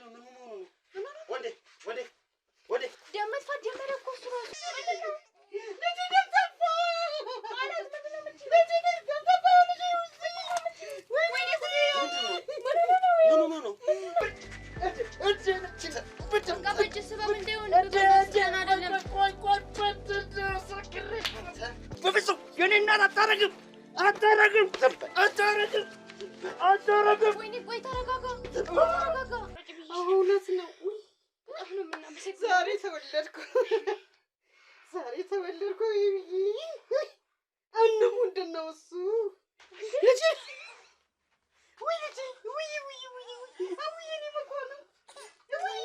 ምንድነው? ምን ሆኖ ነው? ወንዴ ወንዴ ወንዴ ደም መጥፋት ጀመረ እኮ እሱ ራሱ። ምን ሆኖ ነው? በቃ በእጅ ስበብ እንዳይሆን ገና አይደለም። በፍጹም የኔ እናት አታረግም፣ አታረግም፣ አታረግም፣ አታረግም። ወይኔ ቆይ ተረጋጋ፣ ተረጋጋ። እውነት ነው። በጣም ነው የምናመሰግነው። ዛሬ ተወለድኩ፣ ዛሬ ተወለድኩ። እነ ምንድን ነው እሱ? ልጄ ውይ፣ ልጄ ውይ፣ ውይ፣ ውይ፣ ውይ፣ አውይ፣ የኔ መኳንንት ውይ፣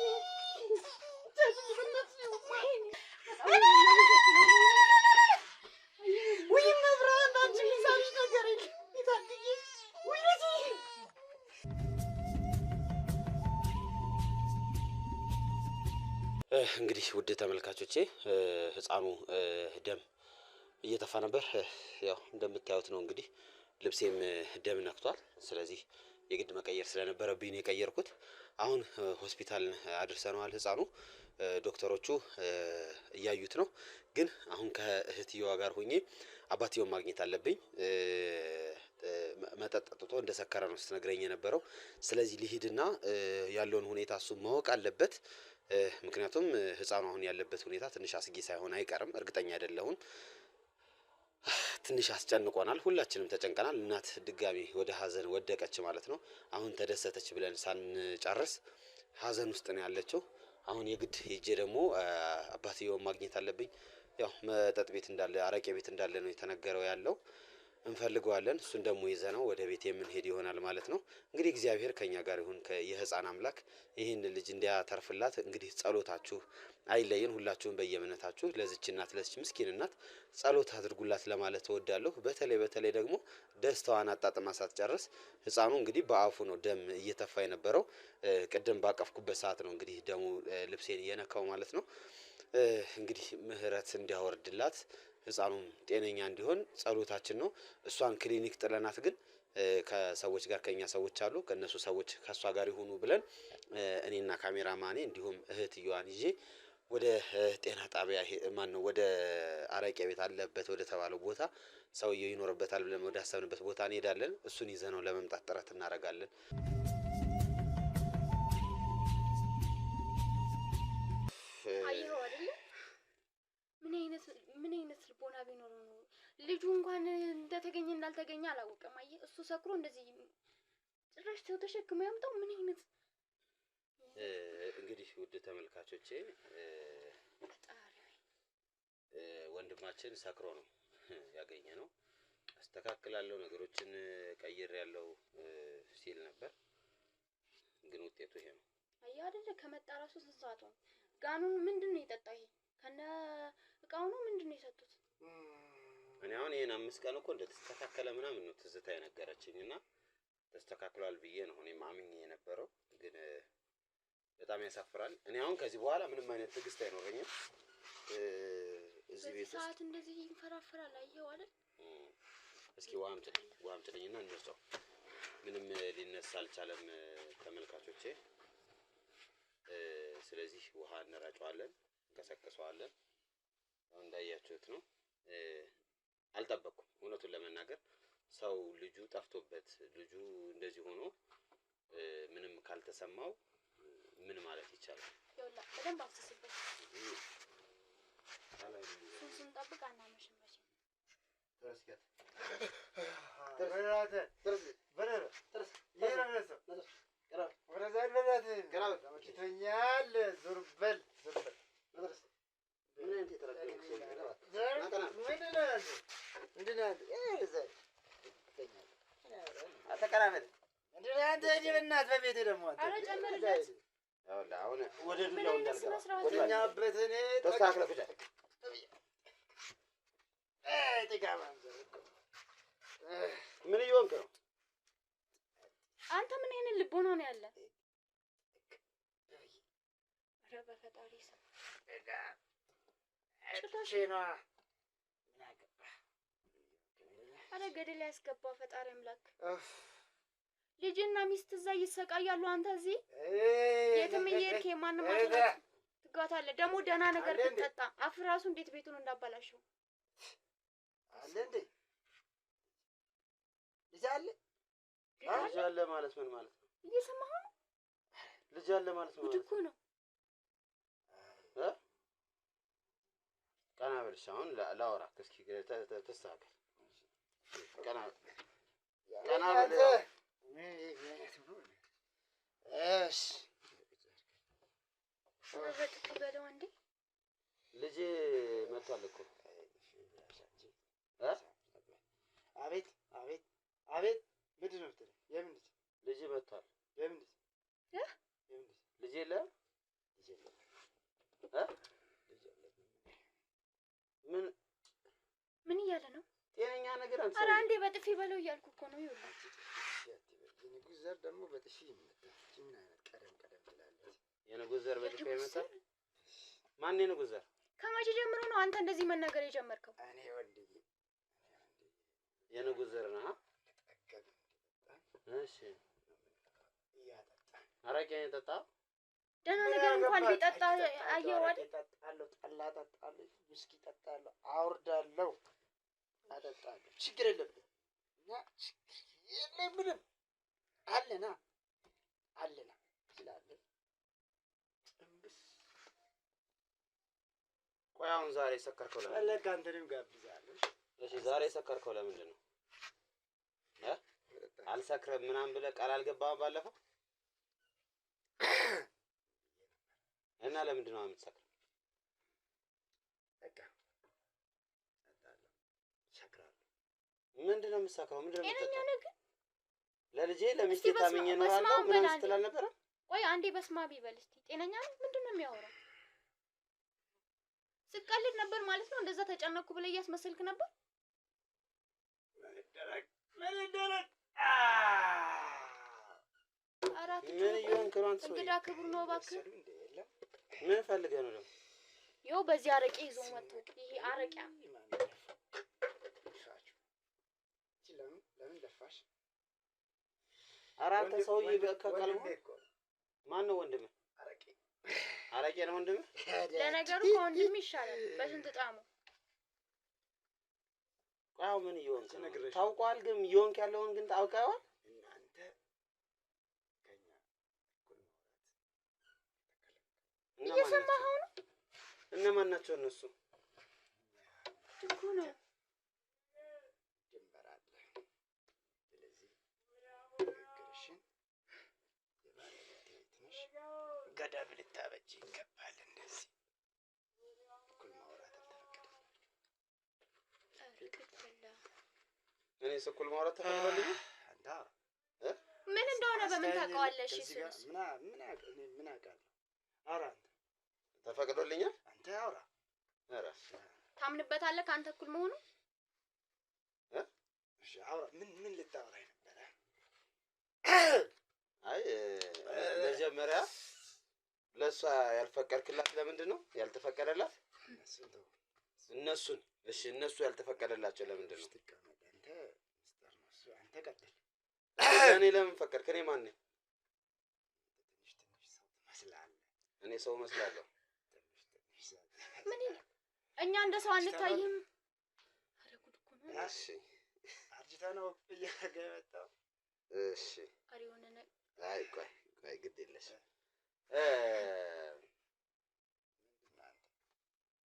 ውይ፣ መብራን አንቺ የሚሳብሽ ነገር የለም የታድዬ ውይ ልጄ። እንግዲህ ውድ ተመልካቾቼ ህፃኑ ደም እየተፋ ነበር። ያው እንደምታዩት ነው እንግዲህ ልብሴም ደም ነክቷል። ስለዚህ የግድ መቀየር ስለነበረብኝ ነው የቀየርኩት። አሁን ሆስፒታል አድርሰነዋል። ህፃኑ ዶክተሮቹ እያዩት ነው። ግን አሁን ከእህትየዋ ጋር ሆኜ አባትየውን ማግኘት አለብኝ። መጠጥ ጠጥቶ እንደሰከረ ነው ስትነግረኝ የነበረው። ስለዚህ ልሂድና ያለውን ሁኔታ እሱ ማወቅ አለበት። ምክንያቱም ህፃኑ አሁን ያለበት ሁኔታ ትንሽ አስጊ ሳይሆን አይቀርም፣ እርግጠኛ አይደለሁም። ትንሽ አስጨንቆናል፣ ሁላችንም ተጨንቀናል። እናት ድጋሚ ወደ ሀዘን ወደቀች ማለት ነው። አሁን ተደሰተች ብለን ሳንጨርስ ሀዘን ውስጥ ነው ያለችው። አሁን የግድ ሄጄ ደግሞ አባትየውን ማግኘት አለብኝ። ያው መጠጥ ቤት እንዳለ አረቄ ቤት እንዳለ ነው የተነገረው ያለው። እንፈልገዋለን። እሱን ደግሞ ይዘነው ወደ ቤት የምንሄድ ይሆናል ማለት ነው። እንግዲህ እግዚአብሔር ከኛ ጋር ይሁን። የህፃን አምላክ ይህን ልጅ እንዲያተርፍላት እንግዲህ ጸሎታችሁ አይለይን። ሁላችሁም በየእምነታችሁ ለዚች እናት ለዚች ምስኪን እናት ጸሎት አድርጉላት ለማለት እወዳለሁ። በተለይ በተለይ ደግሞ ደስታዋን አጣጥማ ሳትጨርስ ህፃኑ እንግዲህ በአፉ ነው ደም እየተፋ የነበረው። ቅድም ባቀፍኩበት ሰዓት ነው እንግዲህ ደሙ ልብሴን እየነካው ማለት ነው። እንግዲህ ምህረት እንዲያወርድላት ህፃኑም ጤነኛ እንዲሆን ጸሎታችን ነው። እሷን ክሊኒክ ጥለናት ግን ከሰዎች ጋር ከኛ ሰዎች አሉ ከእነሱ ሰዎች ከእሷ ጋር ይሁኑ ብለን እኔና ካሜራማኔ እንዲሁም እህትየዋን ይዤ ወደ ጤና ጣቢያ ማን ነው ወደ አረቄ ቤት አለበት ወደ ተባለው ቦታ ሰውየው ይኖርበታል ብለን ወደ አሰብንበት ቦታ እንሄዳለን። እሱን ይዘነው ለመምጣት ጥረት እናደርጋለን። አየኸው አይደለ? ምን አይነት ምን አይነት ልቦና ቢኖረው ነው ልጁ እንኳን እንደተገኘ እንዳልተገኘ አላወቀም። አየህ እሱ ሰክሮ እንደዚህ ጭራሽ ሰው ተሸክሞ ያምጣው። ምን አይነት እንግዲህ ውድ ተመልካቾቼ ፈጣሪ ወንድማችን ሰክሮ ነው ያገኘ ነው። አስተካክላለሁ ነገሮችን ቀይር ያለው ሲል ነበር፣ ግን ውጤቱ ይሄ ነው። አየህ አይደለ? ከመጣ ራሱ ስንት ሰዓት ሆነ? ጋኑን ምንድን ነው የጠጣው? ይሄ ከነ እቃው ነው ምንድን ነው የሰጡት? እኔ አሁን ይሄን 5 ቀን እኮ እንደተስተካከለ ምናምን ነው ትዝታ የነገረችኝ እና ተስተካክሏል ብዬ ነው እኔም አምኜ የነበረው፣ ግን በጣም ያሳፍራል። እኔ አሁን ከዚህ በኋላ ምንም አይነት ትዕግስት አይኖረኝም እዚህ በዚህ ቤት ውስጥ። ሰዓት እንደዚህ ይንፈራፈራል። አየኸው አይደል? እስኪ ውሃ አምጪልኝ፣ ውሃ አምጪልኝና እንርጨው። ምንም ሊነሳ አልቻለም ተመልካቾቼ። ስለዚህ ውሃ እንረጨዋለን፣ እንቀሰቅሰዋለን። አሁን እንዳያችሁት ነው። አልጠበቅኩም እውነቱን ለመናገር ሰው ልጁ ጠፍቶበት ልጁ እንደዚህ ሆኖ ምንም ካልተሰማው ምን ማለት ይቻላል? ይኸውልህ በደንብ አፍስስበት። እሱን ስንጠብቅ አናመሽም መቼም። ተመችቶኛል። ዞር በል ዞር በል። ኧረ ጨምርለት። አሁን ወደ ምን ዱላው አይነት እንዳልገባ ስነ ስርዓት ወደ ነው? ተኛበትን ተስተካክለህ ቁጭ። ምን እየሆንክ ነው? አንተ ምን አይነት ልቦና ነው ያለ? ኧረ በፈጣሪ ስም ጭራሽ ኧረ ገደል ያስገባ ፈጣሪ አምላክ። ልጅና ሚስት እዛ እየሰቃያሉ። አንተ እዚህ የትም እየሄድክ የማንም አትላት ትጋታለህ። ደግሞ ደህና ነገር አለ እንዴ? ብትጠጣ አፍ ራሱ እንዴት ቤቱን እንዳባላሸው። አለ እንዴ? ልጅ አለ? ልጅ አለ ማለት ምን ማለት ነው? እየሰማኸው ነው? ልጅ አለ ማለት ምን ጉድ ማለት እኮ ነው? ነው። እ? ቀና በልሽ አሁን ላውራክ እስኪ ተስተካከል። ቀና ቀና በል። እሺ በጥፊ በለው እንዴ። ልጄ መጥቷል እኮ እ? አቤት አቤት አቤት። ምንድን ነው የምትለኝ? የምን ልጅ? ልጄ መጥቷል። የምን ልጅ? እ? የምን ልጅ? ልጅ የለህም? ልጅ የለም። እ? ልጅ የለም። ምን ምን እያለ ነው? ጤነኛ ነገር አንተ ኧረ ሰውዬ። አንዴ በጥፊ በለው እያልኩ እኮ ነው። ይኸውልህ የንጉሥ ዘር ደግሞ በጥፊ ይመታል። ይህቺ ምን አይነት ቀደም ቀደም ትላለች? የንጉሥ ዘር በጥፊ የንጉሥ ይመታል? ዘር? ማን የንጉሥ ዘር? ከመቼ ጀምሮ ነው አንተ እንደዚህ መናገር የጀመርከው? እኔ ወንድዬ የንጉሥ ዘር ነህ? ጠገብን እሺ እያጠጣን አረቄ ነው የጠጣኸው? ደህና ምን ነገር እንኳን አገባህ? ቢጠጣ ጠጅ እጠጣለሁ፣ አየኸው አረቄ አይደል? እጠጣለሁ፣ ጠላ እጠጣለሁ፣ ውስኪ እጠጣለሁ፣ አውርዳለሁ፣ አጠጣለሁ። ችግር የለብንም እኛ ችግር የለብንም። አለና አለና ስላለን ጥንብስ ቆይ አሁን ዛሬ የሰከርከው ለምንድን ነው? ፈለግ አንተንም ጋብዛለሁ። እሺ ዛሬ የሰከርከው ለምንድን ነው? እ? አልሰክርም ምናምን ብለህ ቃል አልገባህም ባለፈው? እና ለምንድን ነው የምትሰክረው? በቃ እጠጣለሁ፣ እሰክራለሁ። ምንድን ነው የምትሰክረው? ምንድን ነው ጤነኛ የምትጠጣው? ነህ ግን? ለልጄ ለሚስቴ እስቲ በስመ ታምኜ በስመ እኖራለሁ አብ በል ምናምን አንዴ። ስትል አልነበረም? ቆይ አንዴ በስመ አብ ይበል እስቲ። ጤነኛ ነህ? ምንድን ነው የሚያወራው? ስቀልድ ነበር ማለት ነው? እንደዛ ተጨነቅኩ ብለህ እያስመሰልክ ነበር? ምን ይደረግ ምን ይደረግ? ኧረ ምን አትጩህ። እየሆንክ ነው አንተ ሰውዬ? እንግዳ ክቡር ነው እባክህ። ወሰዱ እንደ የለም ምን ፈልገህ ነው ደግሞ? ይኸው በዚህ አረቄ ይዞ መጥቶ ይሄ አረቂያ ለምን ለምን ደፋሽ? ኧረ አንተ ሰውዬ ከቀልቡ ወንድሜ እኮ ነው። ማን ነው ወንድምህ? አረቄ አረቄ ነው ወንድምህ? ለነገሩ ከወንድም ይሻላል በስንት ጣሙ። ቆይ አሁን ምን እየሆንክ ነው? ነግሬሽ። ታውቀዋል ግን እየሆንክ ያለውን ግን ታውቀዋል? እናንተ ከኛ እኩል ማውራት እነማን ናቸው? እየሰማኸው ነው? እነማን ናቸው እነሱ? እኮ ነው። ድንበር አለ። ስለዚህ ንግግርሽን የባለቤቴ ትንሽ ገደብ ልታበጅ ይገባል። እንደዚህ እኩል ማውራት አልተፈቀደም። ኧረ ጉድ ፈላ። እኔስ እኩል ማውራት ተፈቅዶልኝ? አንተ አውራ። ምን እንደሆነ በምን አስተያየኝ ታውቀዋለህ? እሺ ከዚህ ጋር እሱንስ እኔ ምን አውቃለሁ? አውራ አንተ ተፈቅዶልኛል? አንተ አውራ። ኧረ ታምንበታለህ ከአንተ እኩል መሆኑ? እሺ አውራ። ምን ምን ልታወራ ነበረ? አይ መጀመሪያ ለእሷ ያልፈቀድክላት ለምንድን ነው ያልተፈቀደላት? እነሱን ተው። እነሱን እሺ፣ እነሱ ያልተፈቀደላቸው ለምንድን ነው? ትቀመጥ አንተ። ምስጢር ነው እሱ። አንተ ቀጥል። እኔ ለምን ፈቀድክ? እኔ ማን ነኝ? ትንሽ ትንሽ ሰው ትመስላለህ። እኔ ሰው እመስላለሁ? ትንሽ ትንሽ ሰው ምን ይላል? እኛ እንደ ሰው አንታይም። ኧረ ጉድ እኮ ነው። እሺ አርጅተህ ነው እያደረገ የመጣው። እሺ። ኧረ የሆነ ነገር አይ ቆይ ቆይ፣ ግድ የለሽም።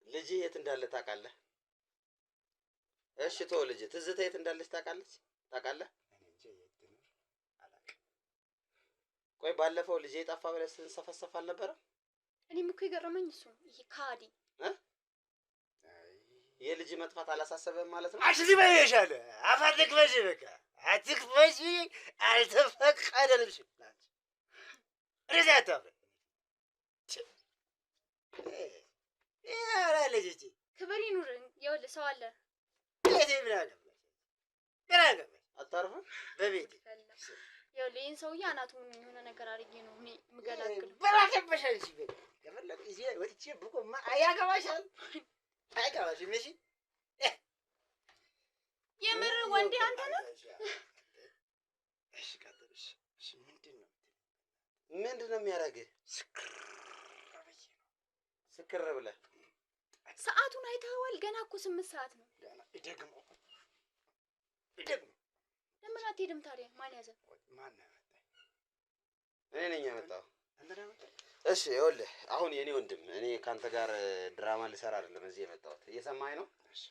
ልጅህ የት እንዳለ ታውቃለህ? እሺ ተወው። ልጅህ ትዝታ የት እንዳለች ታውቃለች? ታውቃለህ? እኔ እንጃ የት ትኑር አላውቅም። ቆይ ባለፈው ልጄ ጠፋ ብለህ ስንሰፈሰፍ አልነበረም? እኔም እኮ የገረመኝ እሱ ነው። ይሄ ከሃዲ አይ የልጅ መጥፋት አላሳሰበህም ማለት ነው? አንቺ እዚህ በይሻለ አፍ አትክፈሽ፣ በቃ አትክፈሽ፣ አልተፈቀደልሽም። አንቺ እንደዚህ አታፍሪ። ኧረ ልጅ እቺ ክብር ይኑር። ይኸውልህ ሰው አለ። ቤቴ ምን አገባሽ? ምን አገባሽ? አታርፍም? በቤቴ ይኸውልህ ይህን ሰውዬ አናቱን የሆነ ነገር አድርጌ ነው እኔ የምገላግለው። ምን አገባሽ አንቺ? በቃ ከፈለግሽ እዚህ ላይ ወጥቼ ብቆም አያገባሻል፣ አያገባሽም። እሺ የምር ወንዴ አንተ ነህ? እሺ ቀጥል። እሺ ምንድን ነው የሚያደርግህ? ስክር ብዬ ነው። ስክር ብለህ ሰዓቱን አይተኸዋል? ገና እኮ 8 ሰዓት ነው። ገና ደግሞ ደግሞ ለምን አትሄድም ታዲያ? ማን ያዘ? ማን ነው ያመጣኝ? እኔ ነኝ ያመጣው። አንተ ነህ ያመጣኝ? እሺ ይኸውልህ፣ አሁን የኔ ወንድም እኔ ካንተ ጋር ድራማ ልሰራ አይደለም እዚህ የመጣሁት። እየሰማኸኝ ነው? እሺ።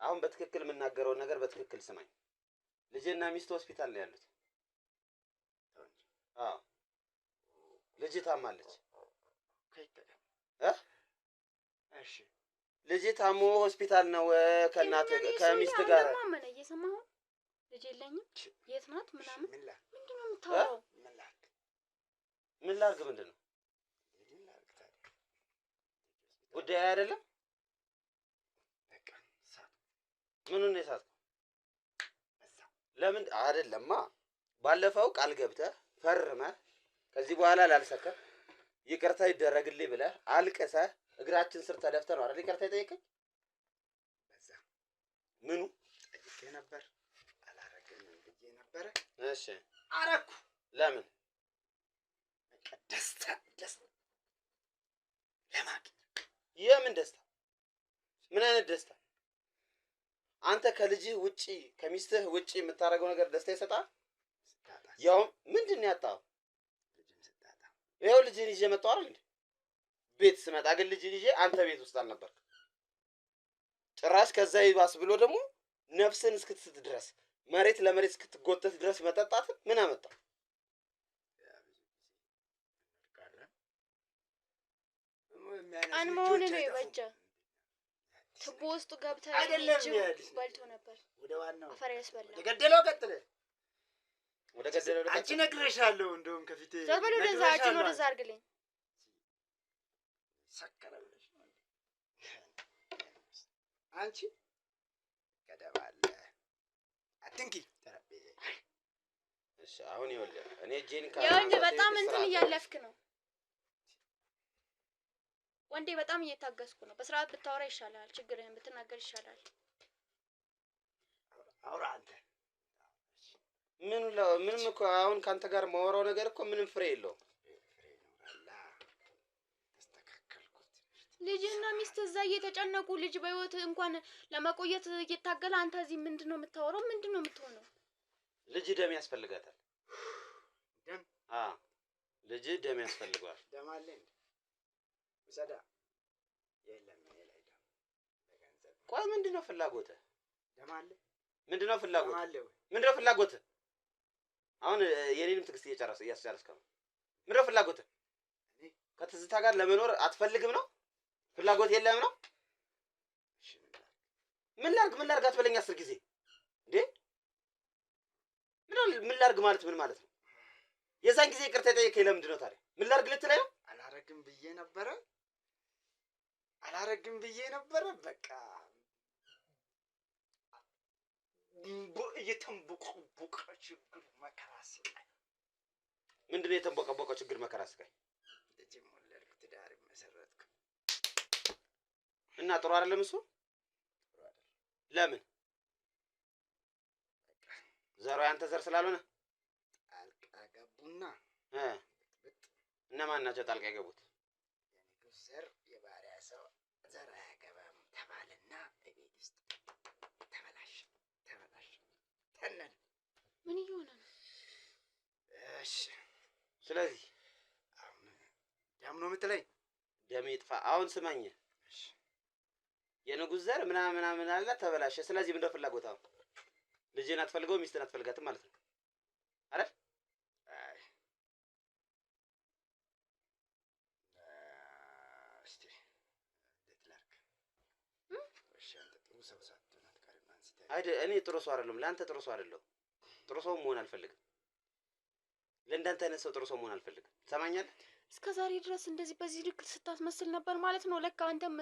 አሁን በትክክል የምናገረውን ነገር በትክክል ስማኝ። ልጅና ሚስት ሆስፒታል ነው ያሉት። ተው እንጂ። አዎ ልጅ ታማለች። ከየት ተገኘ? እ? እሺ ልጅ ታሞ ሆስፒታል ነው ከእናት ከሚስት ጋር። ማመነ እየሰማኸው? ልጅ የለኝም የት ናት ምናምን ምን ላድርግ? ምንድን ነው የምታወራው? ምን ላድርግ? ምን ላድርግ? ምንድን ነው ምን ላድርግ ታዲያ? ጉዳይ አይደለም። በቃ ሳት ምኑን ነው የሳትከው? በዛ። ለምን አይደለማ? ባለፈው ቃል ገብተህ ፈርመህ ከዚህ በኋላ ላልሰከር ይቅርታ ይደረግልኝ ብለህ አልቅሰህ እግራችን ስር ተደፍተህ ነው አይደል ይቅርታ የጠየቀኝ? በዛ። ምኑ? ጠይቄ ነበር አላረግም ብዬ ነበረ። እሺ አረኩ። ለምን? በቃ ደስታ ደስታ ለማግኘት። የምን ደስታ? ምን አይነት ደስታ? አንተ ከልጅህ ውጪ ከሚስትህ ውጪ የምታደርገው ነገር ደስታ ይሰጣል? ስታጣ ያውም ምንድን ነው ያጣኸው? ልጅም ስታጣ ይኸው ልጅህን ይዤ መጣሁ አይደል እንዴ? ቤት ስመጣ ግን ልጅህን ይዤ አንተ ቤት ውስጥ አልነበርክም። ጭራሽ ከዛ ይባስ ብሎ ደግሞ ነፍስን እስክትስት ድረስ መሬት ለመሬት እስክትጎተት ድረስ መጠጣትን ምን አመጣ? ያ ብዙ ጊዜ እንወድቃለን። የሚያነሱ ቀን መሆን እጆች ነው አይጠፉም። የበጀ። ትቦ ውስጥ ገብተህ አይደለም ጅብ ያድስ በልቶ ነበር። ወደ ዋናው አፈር ያስበላ። ወደ ገደለው ቀጥለ። ወደ ገደለው አንቺ ልቀጥል? ነግሬሻለሁ። እንደውም ከፊቴ ዞር በል ወደዛ፣ እጅን ነግሬሻለሁ። ወደዛ አድርግልኝ። ሰከረ ብለሽ ነው እንዴ? አንቺ ገደብ አለ። አትንኪ ጠረጴዛ። እሺ አሁን ይኸውልህ እኔ እጄን ይኸውልህ ከማንሳቴ በጣም በፊት እንትን ስርዓት እያለፍክ ነው ወንዴ። በጣም እየታገስኩ ነው። በስርዓት ብታወራ ይሻላል። ችግርህን ብትናገር ይሻላል። አውራ አንተ። ምኑ ምንም እኮ አሁን ከአንተ ጋር ማወራው ነገር እኮ ምንም ፍሬ የለውም። ፍሬ ይኖራላ። ተስተካከልኩት። ልጅህና ሚስት እዛ እየተጨነቁ ልጅ በህይወት እንኳን ለመቆየት እየታገለ አንተ እዚህ ምንድን ነው የምታወራው? ምንድን ነው የምትሆነው? ልጅ ደም ያስፈልጋታል። ደም? አዎ ልጅ ደም ያስፈልገዋል። ደም አለ እንዴ? ውሰዳ። የለም እኔ ላይ ደም በገንዘብ። ቆይ ምንድን ነው ፍላጎትህ? ደም አለ? ምንድን ነው ደም ፍላጎትህ? አለ ወይ? ምንድን ነው ፍላጎትህ? አሁን የኔንም ትዕግስት እየጨረስክ እያስጨረስከው ነው። ምንድን ነው ፍላጎትህ? እኔ? ከትዝታ ጋር ለመኖር አትፈልግም ነው? ፍላጎት የለህም ነው? እሺ ምን ላድርግ? ምን ላድርግ ምን ላድርግ አትበለኝ 10 ጊዜ እንዴ። ምን ላድርግ ማለት ምን ማለት ነው? የዛን ጊዜ ይቅርታ የጠየከኝ ለምንድን ነው ታዲያ? ምን ላድርግ ልትለኝ ነው? አላረግም ብዬ ነበረ። አላረግም ብዬ ነበረ። በቃ እየተንቦቀቦቀ ችግር መከራ ስቃይ። ምንድን ነው የተንቦቀቦቀው ችግር መከራ ስቃይ? ልጅም ወለድኩ፣ ትዳር መሰረትኩ። እና ጥሩ አይደለም እሱ? ጥሩ አይደለም። ለምን? ዘሯ ያንተ ዘር ስላልሆነ? ጣልቃ ገቡና እ እነማን ናቸው ጣልቃ የገቡት? የንጉሥ ዘር የባሪያ ሰው ዘር አያገባም ተባለና እቤት ውስጥ ተበላሸ ተበላሸ ተነነ። ምን እየሆነ ነው? እሺ ስለዚህ አሁን ደም ነው የምትለኝ? ደም ይጥፋ። አሁን ስማኝ፣ እሺ የንጉሥ ዘር ምናምን ምናምን አለ ተበላሸ። ስለዚህ ምንድነው ፍላጎት አሁን? ልጅህን አትፈልገውም፣ ሚስትህን አትፈልጋትም ማለት ነው አይደል? አይ እስቲ እንዴት ላድርግ? እሺ አንተ ጥሩ ሰው ሳትሆን አትቀርም። አንስተህ አይደል? እኔ ጥሩ ሰው አይደለሁም። ለአንተ ጥሩ ሰው አይደለሁም። ጥሩ ሰው መሆን አልፈልግም። ለእንዳንተ አይነት ሰው ጥሩ ሰው መሆን አልፈልግም። ትሰማኛለህ? እስከ ዛሬ ድረስ እንደዚህ በዚህ ልክ ስታስመስል ነበር ማለት ነው። ለካ አንተም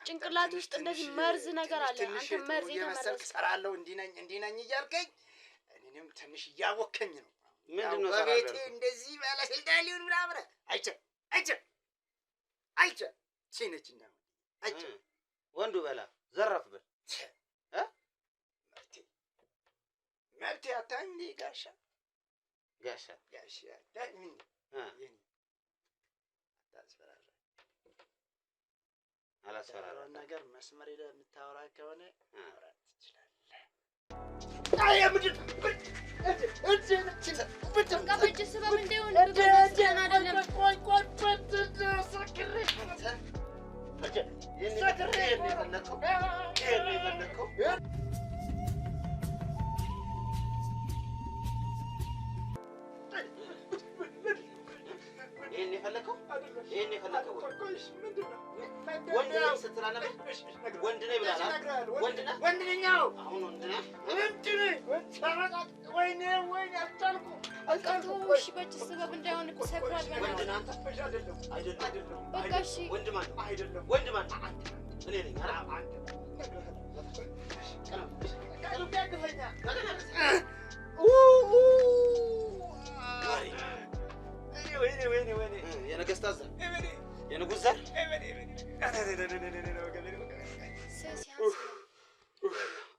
ጭንቅላት ውስጥ እንደዚህ መርዝ ነገር አለ። ትንሽ አንተ መርዝ ጥሩ እየመሰልክ የተመረዝክ እሰራለሁ እንዲህ ነኝ እንዲህ ነኝ እያልከኝ እኔንም ትንሽ እያወከኝ ነው። ምንድን ነው ያው በቤቴ እሰራለሁ ያልኩህ? እንደዚህ ባለስልጣን ሊሆን ምናምን አይቻልም አይቻልም አይቻልም። ቺነች እና አይቻልም። ወንዱ በላ ዘረፍ በል እ? መብቴ መብቴ አታይም እንዴ ጋሻ ጋሻ ጋሻ አታይም እንዴ? እ የኔ የምታወራውን ነገር መስመር ሄደህ የምታወራ ከሆነ ማውራት ትችላለህ። አይ ምንድን በቃ በእጅ ስበብ እንዳይሆን በእናትህ አይደለም። ቆይ ቆይ ቆይ ሰክሬ ይሄን የፈለከው ይሄን የፈለከው ይሄን የፈለከው ይሄን የፈለከው ወንድ ነኝ ስትል አልነበር? ወንድ ነኝ ብለሃል። ወንድ ነህ? ወንድ ነኝ። አዎ አሁን ወንድ ነህ? ወንድ ነኝ። ወይኔ ወይኔ አልቻልኩም አልቻልኩም። እሺ በእጅ ስበብ እንዳይሆን ሰክሯል። ወንድ ነህ አንተ? አይደለም አይደለም። በቃ እሺ ወንድ ማን ነው? አይደለም። ወንድ ማን ነው? እኔ ነኝ አይደል? አንተ የነገስታት ዘር የንጉሥ ዘር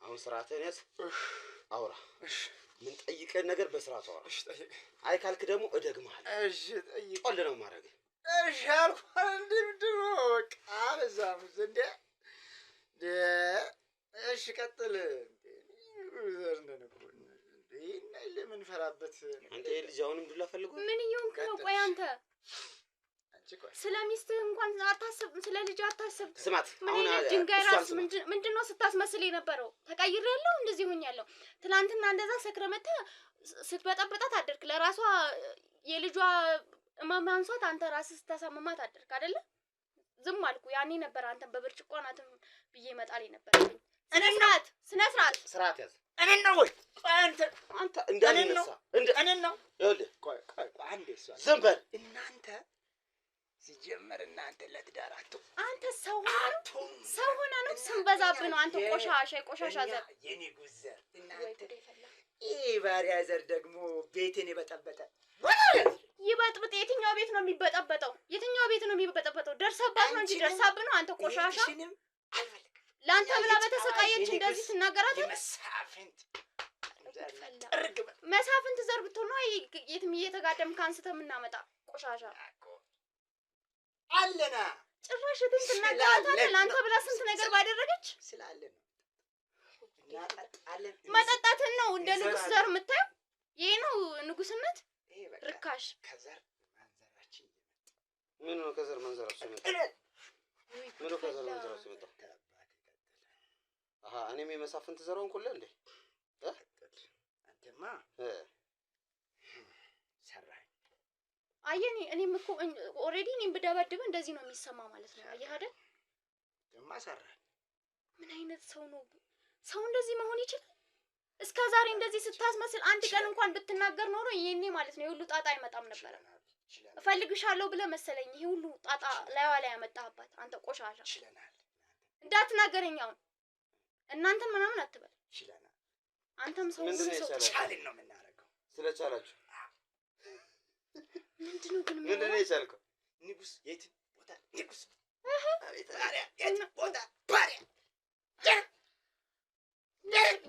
አሁን ስርዓትህን ያዝ። አውራ። ምን ጠይቀን ነገር በስርዓቱ አውራ። አይ ካልክ ደግሞ እደግምሃለሁ። ጦል ነው የማደርግህ። እሺ አልኩህ። እንደ ምንድን ነው በቃ አበዛም እንደ እሺ ቀጥል። የምንፈራበት አንተ ይሄ ልጅ አሁንም ዱላ ፈልጎ ምን እየሆንክ ነው? ቆይ አንተ ስለ ሚስትህ እንኳን አታስብ፣ ስለ ልጅ አታስብ። ስማት ምን አይነት ድንጋይ ራስ ምንድን ነው ስታስመስል የነበረው? ተቀይሬያለሁ፣ እንደዚህ ሆኛለሁ። ትናንትና እንደዛ ሰክረህ መተህ ስትበጠብጣት አደርክ። ለራሷ የልጇ እማማ አንሷት አንተ ራስህ ስታሳምማት አደርክ አይደለ? ዝም አልኩ። ያኔ ነበር አንተን በብርጭቆ አናትም ብዬ መጣል የነበረብኝ። ስነ ስርዓት፣ ስነ ስርዓት፣ ስርዓት ያዝ። እኔን ነው ወይ? አንተ አንተ እንዳልነሳ እንደ እኔን ነው። ይኸውልህ፣ ቆይ ቆይ ቆይ አንዴ እሷ ዝም በል እናንተ ሲጀመር እናንተ ለትዳር አንተ ሰው ሰው ሆነህ ነው ስም በዛብህ ነው። አንተ ቆሻሻ የቆሻሻ ዘር የንጉሥ ዘር እናንተ። ይህ ባሪያ ዘር ደግሞ ቤቴን የበጠበጠ ይበጥብጥ። የትኛው ቤት ነው የሚበጠበጠው? የትኛው ቤት ነው የሚበጠበጠው? ደርሰባት ነው እንጂ ደርሳብህ ነው። አንተ ቆሻሻ ለአንተ ብላ በተሰቃየች እንደዚህ ትናገራለህ? የመሳፍንት መሳፍንት ዘር ብትሆን ነው የትም እየተጋደምክ አንስተህ የምናመጣ ቆሻሻ አለና ጭራሽ እህትን ትናገራታለህ። ለአንተ ብላ ስንት ነገር ባደረገች ስላለን እናጠጣለን። መጠጣትን ነው እንደ ንጉሥ ዘር የምታየው? ይሄ ነው ንጉስነት? ርካሽ ከዘር ማንዘራችን ምን ነው ከዘር ማንዘራችን የመጣው? ምን ነው ከዘር ማንዘራችን የመጣው? አሃ እኔም የመሳፍንት ዘር ሆንኩልህ እንዴ? አንተማ ሰራህ። አየህ እኔም እኮ already እኔም ብደበድብህ እንደዚህ ነው የሚሰማ ማለት ነው። አየህ አይደል? አንተማ ሰራህ። ምን አይነት ሰው ነው? ሰው እንደዚህ መሆን ይችላል? እስከ ዛሬ እንደዚህ ስታስመስል አንድ ቀን እንኳን ብትናገር ኖሮ ይሄኔ ማለት ነው የሁሉ ጣጣ አይመጣም ነበረ። እፈልግሻለሁ ብለህ መሰለኝ ይሄ ሁሉ ጣጣ ላይዋ ላይ ያመጣህባት። አንተ ቆሻሻ እንዳትናገረኝ አሁን እናንተን ምናምን አትበል። አንተም ሰው ምንድነው ቻልን ነው የምናደርገው። ስለቻላችሁ ምንድነው ግን ምንድነው የቻልከው? ንጉስ የት ቦታ ንጉስ፣ አቤት ባሪያ የት ቦታ ባሪያ።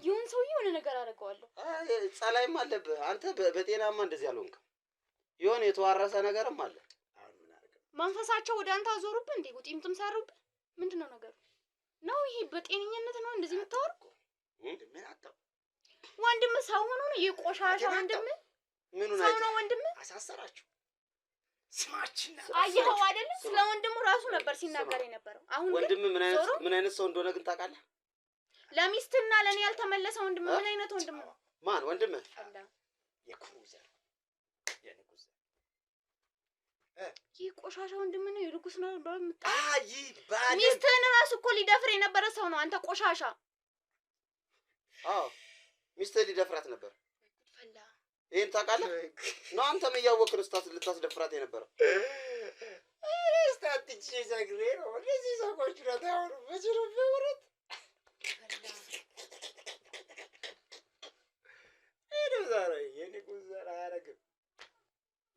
ይሁን ሰውዬ የሆነ ነገር አደርገዋለሁ። ጸላይም አለብህ አንተ። በጤናማ እንደዚህ አልሆንክም። የሆነ የተዋረሰ ነገርም አለ። መንፈሳቸው ወደ አንተ አዞሩብህ እንዴ? ጉጢምጥም ሰሩብህ? ምንድነው ነገሩ? ነው ይሄ በጤነኝነት ነው እንደዚህ የምታወራው? ወንድም ሰው ሆኖ ነው የቆሻሻ ወንድም ምኑን ሰው ነው ወንድም። አሳሰራችሁ ስማችን አየኸው አይደል? ስለ ወንድሙ ራሱ ነበር ሲናገር የነበረው። አሁን ግን ወንድም ምን አይነት ሰው እንደሆነ ግን ታውቃለህ? ለሚስትና ለኔ ያልተመለሰ ወንድም ምን አይነት ወንድም ነው? ማን ወንድም? የኩሩ ዘር የንጉስ ዘር ይህ ቆሻሻ ወንድም ነው። የንጉስ ነው በምጣ አይ ባለ ሚስትህን ራሱ እኮ ሊደፍር የነበረ ሰው ነው። አንተ ቆሻሻ። አዎ ሚስትህን ሊደፍራት ነበር። ይሄን ታውቃለህ? ነው አንተም እያወቅህ ነው ልታስደፍራት የነበረው። ስታትቼ ዘግሬ ነው እነዚህ ሰዎች ነው ታወሩ በጅሩ በወረት የንጉስ ዘር አያረግም።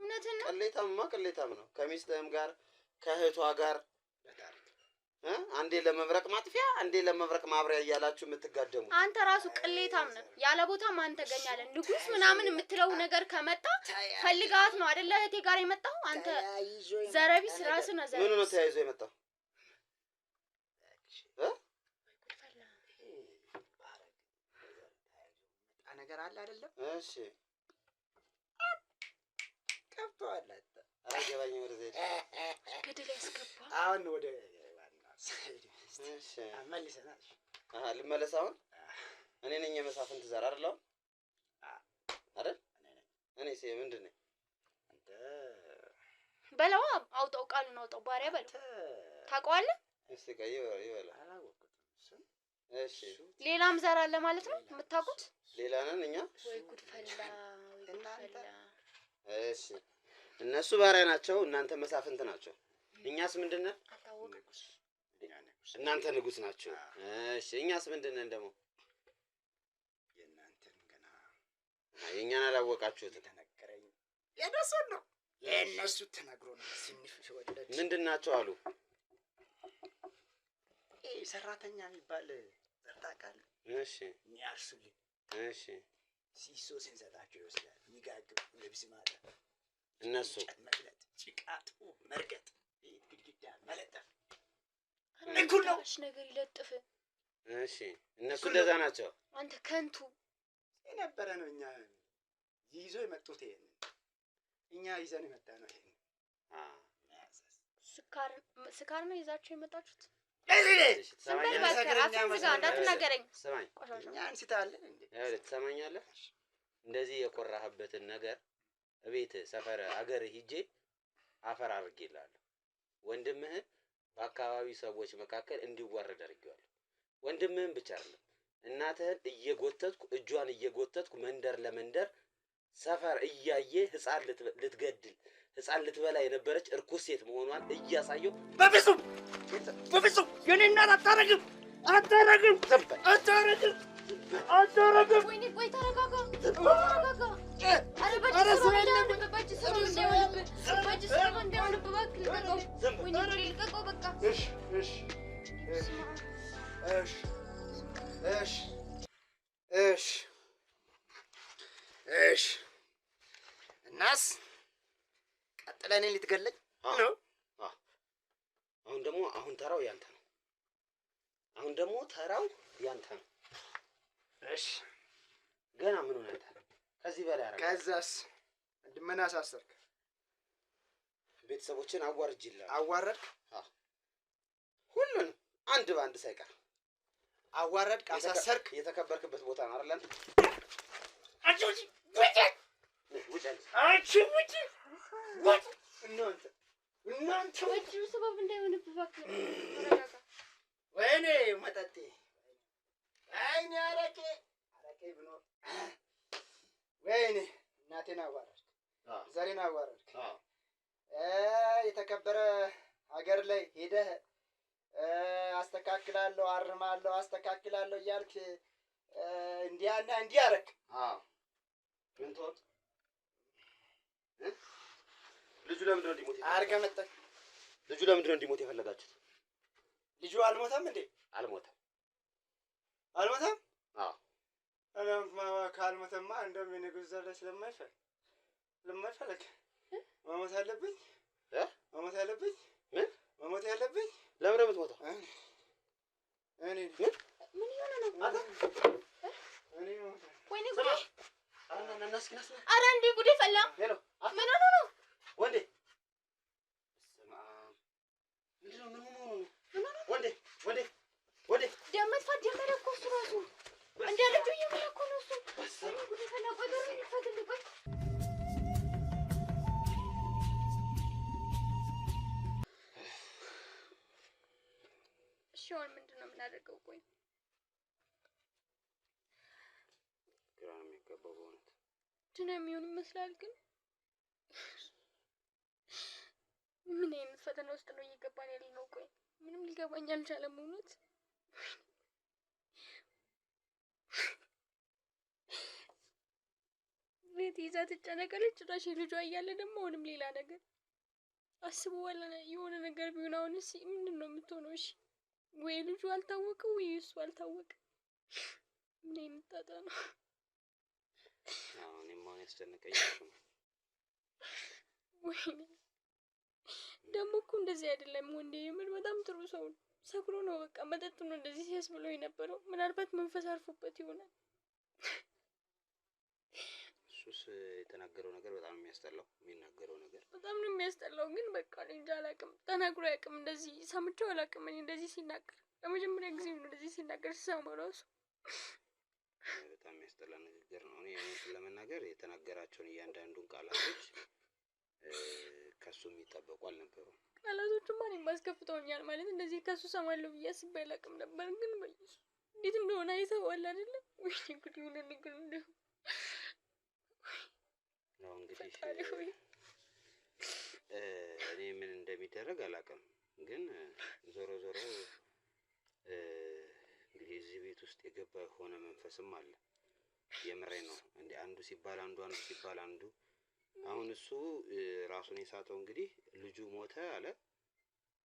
እውነትህን ነው። ቅሌታምማ ቅሌታም ነው። ከሚስትህም ጋር ከእህቷ ጋር አንዴ ለመብረቅ ማጥፊያ አንዴ ለመብረቅ ማብሪያ እያላችሁ የምትጋደሙ አንተ ራሱ ቅሌታም ነህ። ያለ ቦታ ማን ተገኛለህ? ንጉስ ምናምን የምትለው ነገር ከመጣ ፈልጋት ነው አይደለ? እህቴ ጋር የመጣው አንተ ዘረቢስ ራስህ ነህ። ምኑ ነው ተያይዞ የመጣው? እ? ጉድ ፈላ። ይሄ በሐረግ በዘር ተያይዞ የመጣ ነገር አለ አይደለም? እሺ ገብቶሃል አንተ? ኧረ አይገባኝም። ወደዚያ ሂድ። ገደል ያስገባ። አሁን ወደ ዋናው side እስቲ እሺ መልሰናል። አሀ ልመለስ አሁን። እኔ ነኝ የመሳፍንት ዘር አይደል? አሁን አይደል? እኔ ነኝ። እኔ ምንድን ነኝ? አንተ በለዋ፣ አውጣው፣ ቃሉን አውጣው። ባሪያ በለው። አንተ ታውቀዋለህ? እስቲ ቆይ ይበላ። አላወቅኩትም እሱን። እሺ እሱ ሌላም ዘር አለ ማለት ነው የምታውቁት? ሌላ ነን እኛ። ወይ ጉድ ፈላ፣ ወይ ጉድ እናንተ ፈላ። እሺ እነሱ ባሪያ ናቸው፣ እናንተ መሳፍንት ናቸው። እኛስ ምንድን ነን? አልታወቀም። ንጉስ፣ እኛ ንጉስ። እናንተ ንጉስ ናቸው። እሺ እኛስ ምንድን ነን ደግሞ? የእናንተን ገና የእኛን አላወቃችሁትም። የተነገረኝ የእነሱን ነው። የእነሱ ተነግሮ ነው ስንፍ ሲወለድ ምንድን ናቸው አሉ? ይሄ ሰራተኛ የሚባል ዘር ታውቃለህ? እሺ የሚያርሱልን እሺ ሲሶ ስንሰጣቸው ይወስዳል። የሚጋግሩ፣ ልብስ ማጠብ፣ እነሱ እንጨት መፍለጥ፣ ጭቃ ጡብ መርገጥ፣ ቤት ግድግዳ መለጠፍ ኧረ እኩል ነው። አንዳች ነገር ይለጥፍ። እሺ እነሱ እንደዛ ናቸው። አንተ ከንቱ። የነበረ ነው። እኛ ይዞ የመጡት ይሄንን እኛ ይዘን የመጣ ነው ይሄንን አ ስካር ስካር ነው ይዛችሁ የመጣችሁት? እሺ ዝም በል ትሰማኛለህ? እባክህ፣ አፍህን ዝጋ፣ እንዳትናገረኝ። ስማኝ ቆሻሻ። እኛ እንስታለን እንዴ? ይኸውልህ ትሰማኛለህ? እንደዚህ የኮራህበትን ነገር እቤት ሰፈር አገር ሂጄ አፈር አድርጌልሃለሁ። ወንድምህን በአካባቢው ሰዎች መካከል እንዲዋረድ አድርጌዋለሁ። ወንድምህን ብቻ አይደለም እናትህን እየጎተትኩ እጇን እየጎተትኩ መንደር ለመንደር ሰፈር እያየ ህፃን ልትገድል ህፃን ልትበላ የነበረች እርኩስ ሴት መሆኗን እያሳየው በፍጹም በፍጹም የኔ እናት አታረግም፣ አታረግም፣ አታረግም፣ አታረግም። ወይኔ ቆይ ተረጋጋ፣ ተረጋጋ። ኧረ በእጅ ስበብ እንዳይሆንብህ፣ በእጅ ስበብ እንዳይሆንብህ፣ በእጅ ስበብ እንዳይሆንብህ እባክህ ልቀቀው። ወይኔ ጉዴ ልቀቀው በቃ። እሺ እሺ እሺ እሺ እሺ እሺ። እናስ ቀጥለህ እኔን ልትገለኝ ነው? አሁን ደግሞ አሁን ተራው ያንተ ነው። አሁን ደግሞ ተራው ያንተ ነው። እሺ ገና ምን ሆነ አንተ? ከዚህ በላይ አደረገ። ከዛስ ምን አሳሰርክ? ቤተሰቦችን አዋርጅልሃል። አዋረድክ? ሁሉንም አንድ በአንድ ሳይቀር አዋረድክ፣ አሳሰርክ። የተከበርክበት ቦታ ነው አይደል? አንተ አንቺ ውጪ! ውጪ! ውጭ አንተ። አንቺ ውጪ! ውጪ! እናንተ እናንተ በእጅ ስበብ እንዳይሆንብህ እባክህ ተረጋጋ። ወይኔ መጠጤ፣ ወይኔ አረቄ፣ አረቄ ብኖር ወይኔ እናቴን አዋረድክ፣ ዘሬን አዋረድክ። የተከበረ ሀገር ላይ ሄደህ አስተካክላለሁ፣ አርማለሁ፣ አስተካክላለሁ እያልክ እንዲያና እንዲህ አደረክ። ምን ትሆን ልጁ ለምንድን ነው እንዲሞት አድርገህ መጣህ። ልጁ ለምንድን ነው እንዲሞት የፈለጋችሁት? ልጁ አልሞተም እንዴ? አልሞተም። አልሞተም? አዎ። ካልሞተማ እንደውም የንጉሥ ዘር ላይ ስለማይፈልግ መሞት አለብኝ። መሞት አለብኝ። ምን መሞት ያለብኝ? ለምን ነው የምትሞተው? እኔ ምን ምን እየሆነ ነው? እኔ ወይኔ ጉዴ! ኧረ እንዴ ጉዴ ፈላ። Hello ምን ሆኖ ነው? ወንዴ፣ በስመ አብ። ምንድን ነው? ምን ሆኖ ነው? ወንዴ ወንዴ ወንዴ ደም መጥፋት ጀመረ እኮ እሱ ራሱ እንደ ልጁ እየሆነ እኮ ነው እሱ። ወይኔ ጉዴ ፈላ። ቆይ በሩን ይክፈትልኝ ቆይ። እሺ አሁን ምንድን ነው የምናደርገው? ቆይ ግራ ነው የሚገባው በእውነት። ምንድን ነው የሚሆን ይመስላል ግን ምን አይነት ፈተና ውስጥ ነው እየገባን ያለ ነው? ቆይ ምንም ሊገባኝ አልቻለም እውነት። ቤት ይዛ ትጨነቃለች። ጭራሽ የልጇ እያለ ደግሞ አሁንም ሌላ ነገር አስበዋል። የሆነ ነገር ቢሆን አሁንስ ምንድን ነው የምትሆነው? እሺ ወይ ልጁ አልታወቀ ወይ እሱ አልታወቀ። ምን አይነት ጣጣ ነው? አዎ እኔም አሁን ያስጨነቀኝ እሱ ነው። ወይኔ ደግሞ እኮ እንደዚህ አይደለም ወንዴ፣ የምር በጣም ጥሩ ሰው ነው። ሰክሮ ነው በቃ መጠጥ ነው እንደዚህ ሲያስብለው የነበረው። ምናልባት መንፈስ አርፎበት ይሆናል። እሱስ የተናገረው ነገር በጣም የሚያስጠላው፣ የሚናገረው ነገር በጣም ነው የሚያስጠላው። ግን በቃ እኔ እንጃ አላውቅም፣ ተናግሮ አያውቅም። እንደዚህ ሰምቼው አላውቅም። እኔ እንደዚህ ሲናገር ለመጀመሪያ ጊዜ ነው እንደዚህ ሲናገር ስሰማው እራሱ። በጣም የሚያስጠላ ንግግር ነው። እኔ እውነቱን ለመናገር የተናገራቸውን እያንዳንዱን ቃላቶች ከሱ የሚጠበቁ አልነበሩም። ቃላቶቹማ እኔም አስከፍተውኛል። ማለት እንደዚህ ከሱ ሰማለሁ ብዬ አስቤ አላውቅም ነበር። ግን በኢየሱስ እንዴት እንደሆነ አይተኸዋል አይደለ? ወይኔ ጉድ! የሆነ ነገር እንደው ያው እንግዲህ ፈጣሪ ሆይ እኔ ምን እንደሚደረግ አላውቅም። ግን ዞሮ ዞሮ እንግዲህ እዚህ ቤት ውስጥ የገባ የሆነ መንፈስም አለ። የምሬ ነው። እንደ አንዱ ሲባል አንዱ፣ አንዱ ሲባል አንዱ። አሁን እሱ ራሱን የሳተው እንግዲህ ልጁ ሞተ አለ።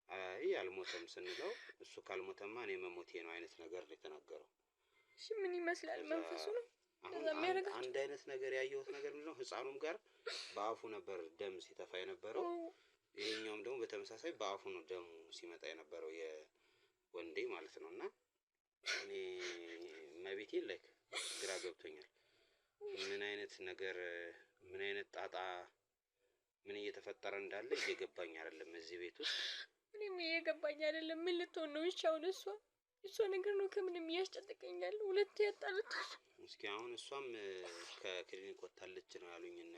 አይ አልሞተም ስንለው እሱ ካልሞተማ እኔ መሞቴ ነው አይነት ነገር ነው የተናገረው። እሺ ምን ይመስላል? ከዛ መንፈሱ ነው አሁን እንደዛ የሚያደርጋቸው? አንድ አይነት ነገር ያየሁት ነገር ምንድነው፣ ህፃኑም ጋር በአፉ ነበር ደም ሲተፋ የነበረው። ይሄኛውም ደግሞ በተመሳሳይ በአፉ ነው ደሙ ሲመጣ የነበረው የወንዴ ማለት ነው። እና እኔ መቤቴ like ግራ ገብቶኛል። ምን አይነት ነገር፣ ምን አይነት ጣጣ፣ ምን እየተፈጠረ እንዳለ እየገባኝ አይደለም እዚህ ቤት ውስጥ። እኔም እየገባኝ አይደለም። ምን ልትሆን ነው? እሺ አሁን እሷ ነገር ነው ከምንም እያስጨነቀኛል። ሁለት ያጣሉት። እስኪ አሁን እሷም ከክሊኒክ ወጥታለች ነው ያሉኝ እነ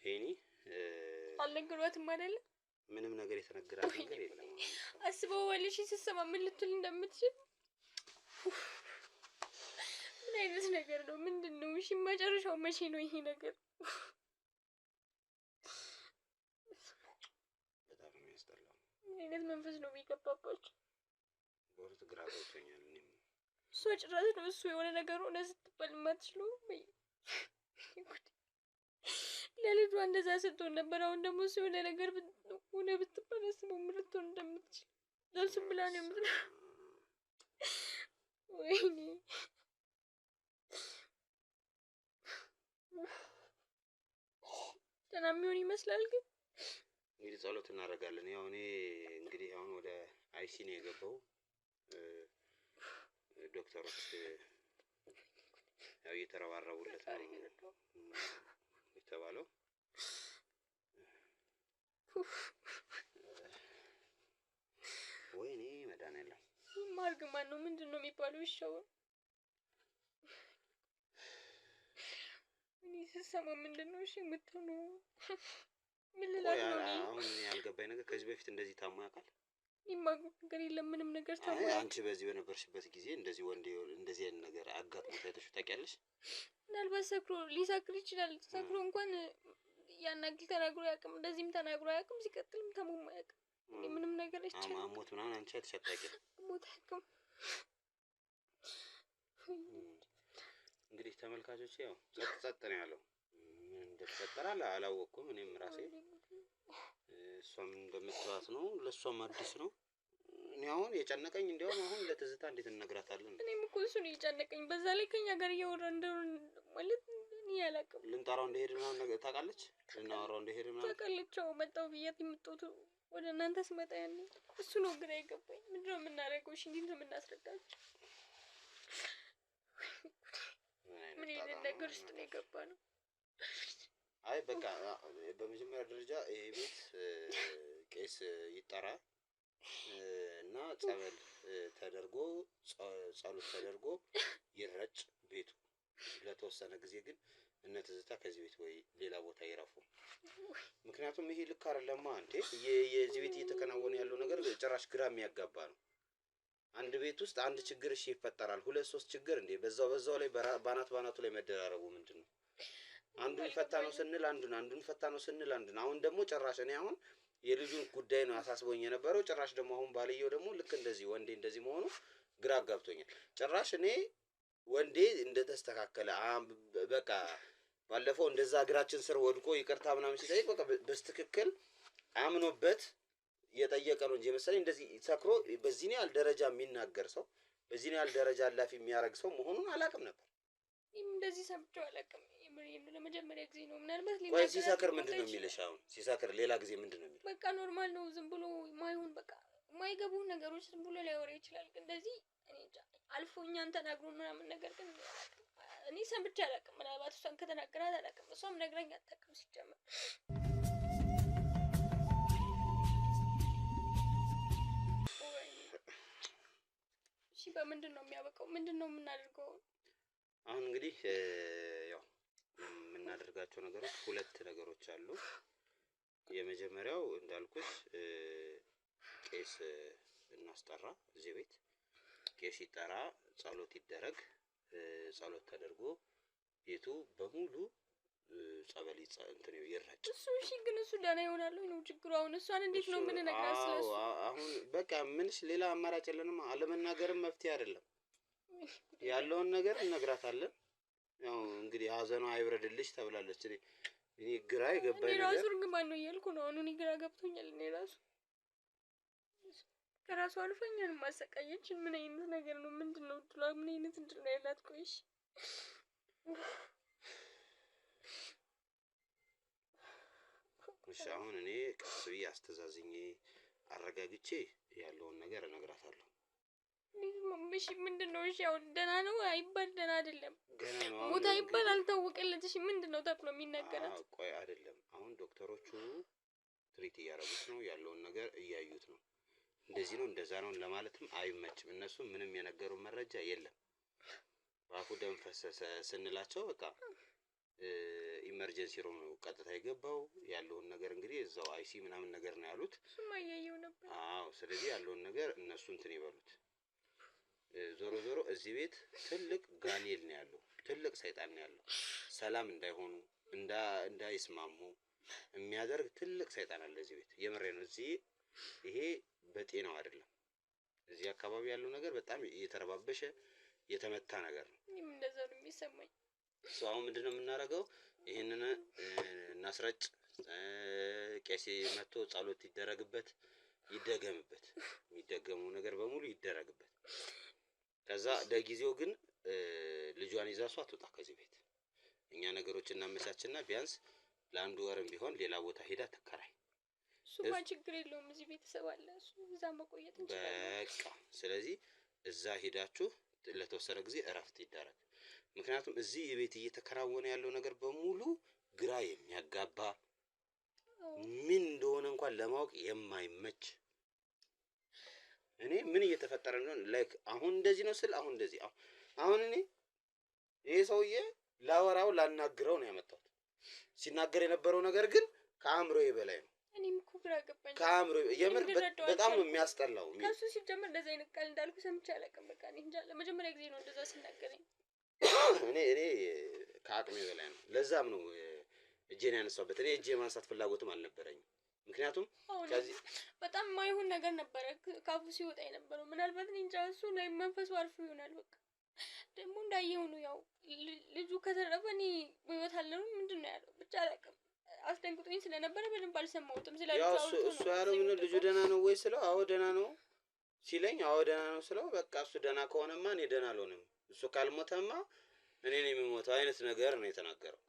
ሄኒ። አልነገሯትም አይደለ? ምንም ነገር የተነገራት ነገር የለም። አስበዋል። እሺ ስትሰማ ምን ልትል እንደምትችል። ምን አይነት ነገር ነው? ምንድን ነው? እሺ መጨረሻው መቼ ነው ይሄ ነገር? በጣም ነው የሚያስጠላው። ምን አይነት መንፈስ ነው የሚገባባቸው? በእውነት ግራ ገብቶኛል። እኔም እሷ ጭራሽ ነው እሱ የሆነ ነገር ሆነ ስትባል የማትችለው። ወይ ጉድ! ለልጇ እንደዛ ስትሆን ነበር። አሁን ደግሞ እሱ የሆነ ነገር ሆነ ብትባል አስበው ምን ልትሆን እንደምትችል። ለእሱ ብላ ነው የምትለው። ወይኔ ደህና የሚሆን ይመስላል ግን እንግዲህ ጸሎት እናደርጋለን። ያው እኔ እንግዲህ አሁን ወደ አይሲ ነው የገባው። ዶክተሮች ያው እየተረባረቡለት ነው የተባለው። ወይኔ መድኃኒዓለም ማርግማን ነው ምንድን ነው የሚባለው? ይሻው እኔ ስሰማ ምንድን ነው እሺ የምትሆነው? ምን ልላት ነው? እኔ አሁን ያልገባኝ ነገር ከዚህ በፊት እንደዚህ ታሞ ያውቃል? የማውቀው ነገር የለም ምንም ነገር ታሞ አይ አንቺ በዚህ በነበርሽበት ጊዜ እንደዚህ ወንድ እንደዚህ አይነት ነገር አጋጥሞት አይተሽው ታውቂያለሽ? ምናልባት ሰክሮ ሊሰክር ይችላል። ሰክሮ እንኳን ያን ያክል ተናግሮ አያውቅም። እንደዚህም ተናግሮ አያውቅም። ሲቀጥልም ታሞም አያውቅም። እኔ ምንም ነገር አይቻልም። አሞት ምናምን አንቺ አይተሽ አታውቂም? አሞት አያውቅም። እንግዲህ ተመልካቾች ያው ጸጥ ጸጥ ነው ያለው። ምን እንደተፈጠረ አላወቅኩም። እኔም ራሴ እሷም እንደምትዋት ነው፣ ለእሷም አዲስ ነው። እኔ አሁን የጨነቀኝ እንዲያውም አሁን ለትዝታ እንዴት እንነግራታለን? እኔም እኮ እሱ ነው የጨነቀኝ። በዛ ላይ ከኛ ጋር እያወራ እንደሆነ ማለት እኔ አላውቅም። ልንጠራው እንደሄድ ምናምን ነገር ታውቃለች? ልናወራው እንደሄድ ምናምን ታውቃለች። አዎ መጣሁ ብያት የመጣሁት ወደ እናንተ ስመጣ ያኔ እሱ ነው ግራ የገባኝ። ምንድን ነው የምናደርገው? እሺ እንዴት ነው የምናስረዳቸው? ምን አይነት ነገር ውስጥ ነው የገባ ነው? አይ በቃ በመጀመሪያ ደረጃ ይሄ ቤት ቄስ ይጠራ እና ጸበል ተደርጎ ጸሎት ተደርጎ ይረጭ ቤቱ ለተወሰነ ጊዜ። ግን እነ ትዝታ ከዚህ ቤት ወይ ሌላ ቦታ ይረፉ። ምክንያቱም ይሄ ልክ አይደለማ እንዴ! የዚህ ቤት እየተከናወነ ያለው ነገር ጭራሽ ግራ የሚያጋባ ነው። አንድ ቤት ውስጥ አንድ ችግር እሺ ይፈጠራል፣ ሁለት ሶስት ችግር እንዴ! በዛው በዛው ላይ ባናት ባናቱ ላይ መደራረቡ ምንድን ነው? አንዱን ፈታ ነው ስንል አንዱን፣ አንዱን ፈታ ነው ስንል አንዱን። አሁን ደግሞ ጭራሽ እኔ አሁን የልጁን ጉዳይ ነው አሳስቦኝ የነበረው። ጭራሽ ደግሞ አሁን ባልየው ደግሞ ልክ እንደዚህ ወንዴ እንደዚህ መሆኑ ግራ አጋብቶኛል። ጭራሽ እኔ ወንዴ እንደተስተካከለ በቃ ባለፈው እንደዛ እግራችን ስር ወድቆ ይቅርታ ምናምን ሲጠይቅ በቃ በስትክክል አምኖበት የጠየቀ ነው እንጂ የመሰለኝ እንደዚህ ሰክሮ በዚህ ያህል ደረጃ የሚናገር ሰው፣ በዚህ ያህል ደረጃ አላፊ የሚያደርግ ሰው መሆኑን አላውቅም ነበር። እኔም እንደዚህ ሰምቼው አላውቅም። የምሬን ነው፣ ለመጀመሪያ ጊዜ ነው። ምናልባት ቆይ ሊናገር ሲሰክር ምንድን ነው ይችላል። የሚልሽ? አሁን ሲሰክር ሌላ ጊዜ ምንድን ነው የሚልሽ? በቃ normal ነው፣ ዝም ብሎ ማይሆን በቃ የማይገቡ ነገሮች ዝም ብሎ ሊያወራ ይችላል። ግን እንደዚህ እኔ እንጃ አልፎ እኛን ተናግሮ ምናምን ነገር ግን እኔ አላውቅም። እኔ ሰምቼ አላውቅም። ምናልባት እሷን ከተናገራት አላውቅም። እሷም ነግራኝ አታውቅም ሲጀመር። ወይኔ። እሺ በምንድን ነው የሚያበቃው? ምንድን ነው የምናደርገው? አሁን እንግዲህ ያው የምናደርጋቸው ነገሮች ሁለት ነገሮች አሉ። የመጀመሪያው እንዳልኩሽ ቄስ እናስጠራ። እዚህ ቤት ቄስ ይጠራ፣ ጸሎት ይደረግ። ጸሎት ተደርጎ ቤቱ በሙሉ ጸበል እንትን ይረጭ። እሱ እሺ፣ ግን እሱ ደህና ይሆናል ወይ ነው ችግሩ። አሁን እሷን እንዴት ነው እሱ የምንነግራት ስለ አዎ እሱ? አሁን በቃ ምንሽ ሌላ አማራጭ የለንም። አለመናገርም መፍትሄ አይደለም። ያለውን ነገር እነግራታለን። ያው እንግዲህ ሀዘኗ አይብረድልሽ ተብላለች። እኔ ግራ እኔ የገባኝ ራሱ ነገር እርግማን ነው እያልኩ ነው አሁን። እኔ ግራ ገብቶኛል። እኔ ራሱ ከራሱ አልፎ እኛንም ማሰቃየችን ምን አይነት ነገር ነው? ምንድን ነው እድሏ? ምን አይነት እድል ነው ያላት? ቆይ እሺ እሺ አሁን እኔ ቀስ ብዬ አስተዛዝኜ አረጋግቼ ያለውን ነገር እነግራታለሁ። እሺ ምንድን ነው? እሺ አሁን ደህና ነው አይባል፣ ደህና አይደለም፣ ገና ነው አሁን ሞታ አይባል፣ እንግዲህ አልታወቀለት። እሺ ምንድን ነው ተብሎ የሚነገራት? አዎ ቆይ አይደለም። አሁን ዶክተሮቹ ትሪት እያደረጉት ነው፣ ያለውን ነገር እያዩት ነው። እንደዚህ ነው እንደዛ ነው ለማለትም አይመችም። እነሱ ምንም የነገሩን መረጃ የለም። በአፉ ደም ፈሰሰ ስንላቸው በቃ emergency room ነው ቀጥታ የገባው። ያለውን ነገር እንግዲህ እዛው ICU ምናምን ነገር ነው ያሉት። እሱማ እያየው ነበር። አዎ ስለዚህ ያለውን ነገር እነሱ እንትን ይበሉት። ዞሮ ዞሮ እዚህ ቤት ትልቅ ጋኔል ነው ያለው፣ ትልቅ ሰይጣን ነው ያለው። ሰላም እንዳይሆኑ እንዳይስማሙ የሚያደርግ ትልቅ ሰይጣን አለ እዚህ ቤት። የምሬ ነው። እዚህ ይሄ በጤናው አይደለም። እዚህ አካባቢ ያለው ነገር በጣም እየተረባበሸ የተመታ ነገር ነው። እኔም እንደዛ ነው የሚሰማኝ። እሱ አሁን ምንድነው የምናደርገው? ይህንን እናስረጭ፣ ቄስ መጥቶ ጸሎት ይደረግበት፣ ይደገምበት፣ የሚደገመው ነገር በሙሉ ይደረግበት። ከዛ ለጊዜው ግን ልጇን ይዛ እሷ አትወጣ ከዚህ ቤት። እኛ ነገሮች እናመቻችና ቢያንስ ለአንድ ወርም ቢሆን ሌላ ቦታ ሄዳ ትከራይ። እሱማ ችግር የለውም፣ እዚህ ቤተሰብ አለ፣ እሱ እዛ መቆየት እንችላለን። በቃ ስለዚህ እዛ ሄዳችሁ ለተወሰነ ጊዜ እረፍት ይደረግ። ምክንያቱም እዚህ የቤት እየተከናወነ ያለው ነገር በሙሉ ግራ የሚያጋባ ምን እንደሆነ እንኳን ለማወቅ የማይመች፣ እኔ ምን እየተፈጠረ እንደሆነ like አሁን እንደዚህ ነው ስል አሁን እንደዚህ አሁን እኔ ይሄ ሰውዬ ላወራው ላናግረው ነው ያመጣሁት። ሲናገር የነበረው ነገር ግን ከአእምሮዬ በላይ ነው። እኔም እኮ ግራ ገባኝ። ከአእምሮ የምር ልረዳው በጣም ነው አልቻልኩም። የሚያስጠላው። ከእሱ ሲጀመር እንደዚህ አይነት ቃል እንዳልኩ ሰምቼ አላውቅም። በቃ እኔ እንጃ ለመጀመሪያ ጊዜ ነው እንደዛ ሲናገረኝ። እኔ ከአቅሜ በላይ ነው። ለዛም ነው እጄን ያነሳሁበት። እኔ እጄ ማንሳት ፍላጎትም አልነበረኝም። ምክንያቱም አሁን ከዚህ በጣም የማይሆን ነገር ነበረ ካፉ ሲወጣ የነበረው። ምናልባት እኔ እንጃ እሱ ላይ መንፈሱ አርፎ ይሆናል። በቃ ደግሞ እንዳየው ነው ያው ልጁ ከተረፈ እኔ በህይወት አልኖርም ምንድን ነው ያለው ብቻ አላውቅም። አስደንግጦኝ ስለነበረ በደንብ አልሰማሁትም። ስለ ያው ልጁ እሱ አውርቶ እሱ ነው ያለው እዛ ምን ልጁ የወደቀው። ደህና ነው ወይ ስለው አዎ ደህና ነው ሲለኝ፣ አዎ ደህና ነው ስለው በቃ እሱ ደህና ከሆነማ እኔ ደህና አልሆንም፣ እሱ ካልሞተማ እኔ ነኝ የምሞተው አይነት ነገር ነው የተናገረው።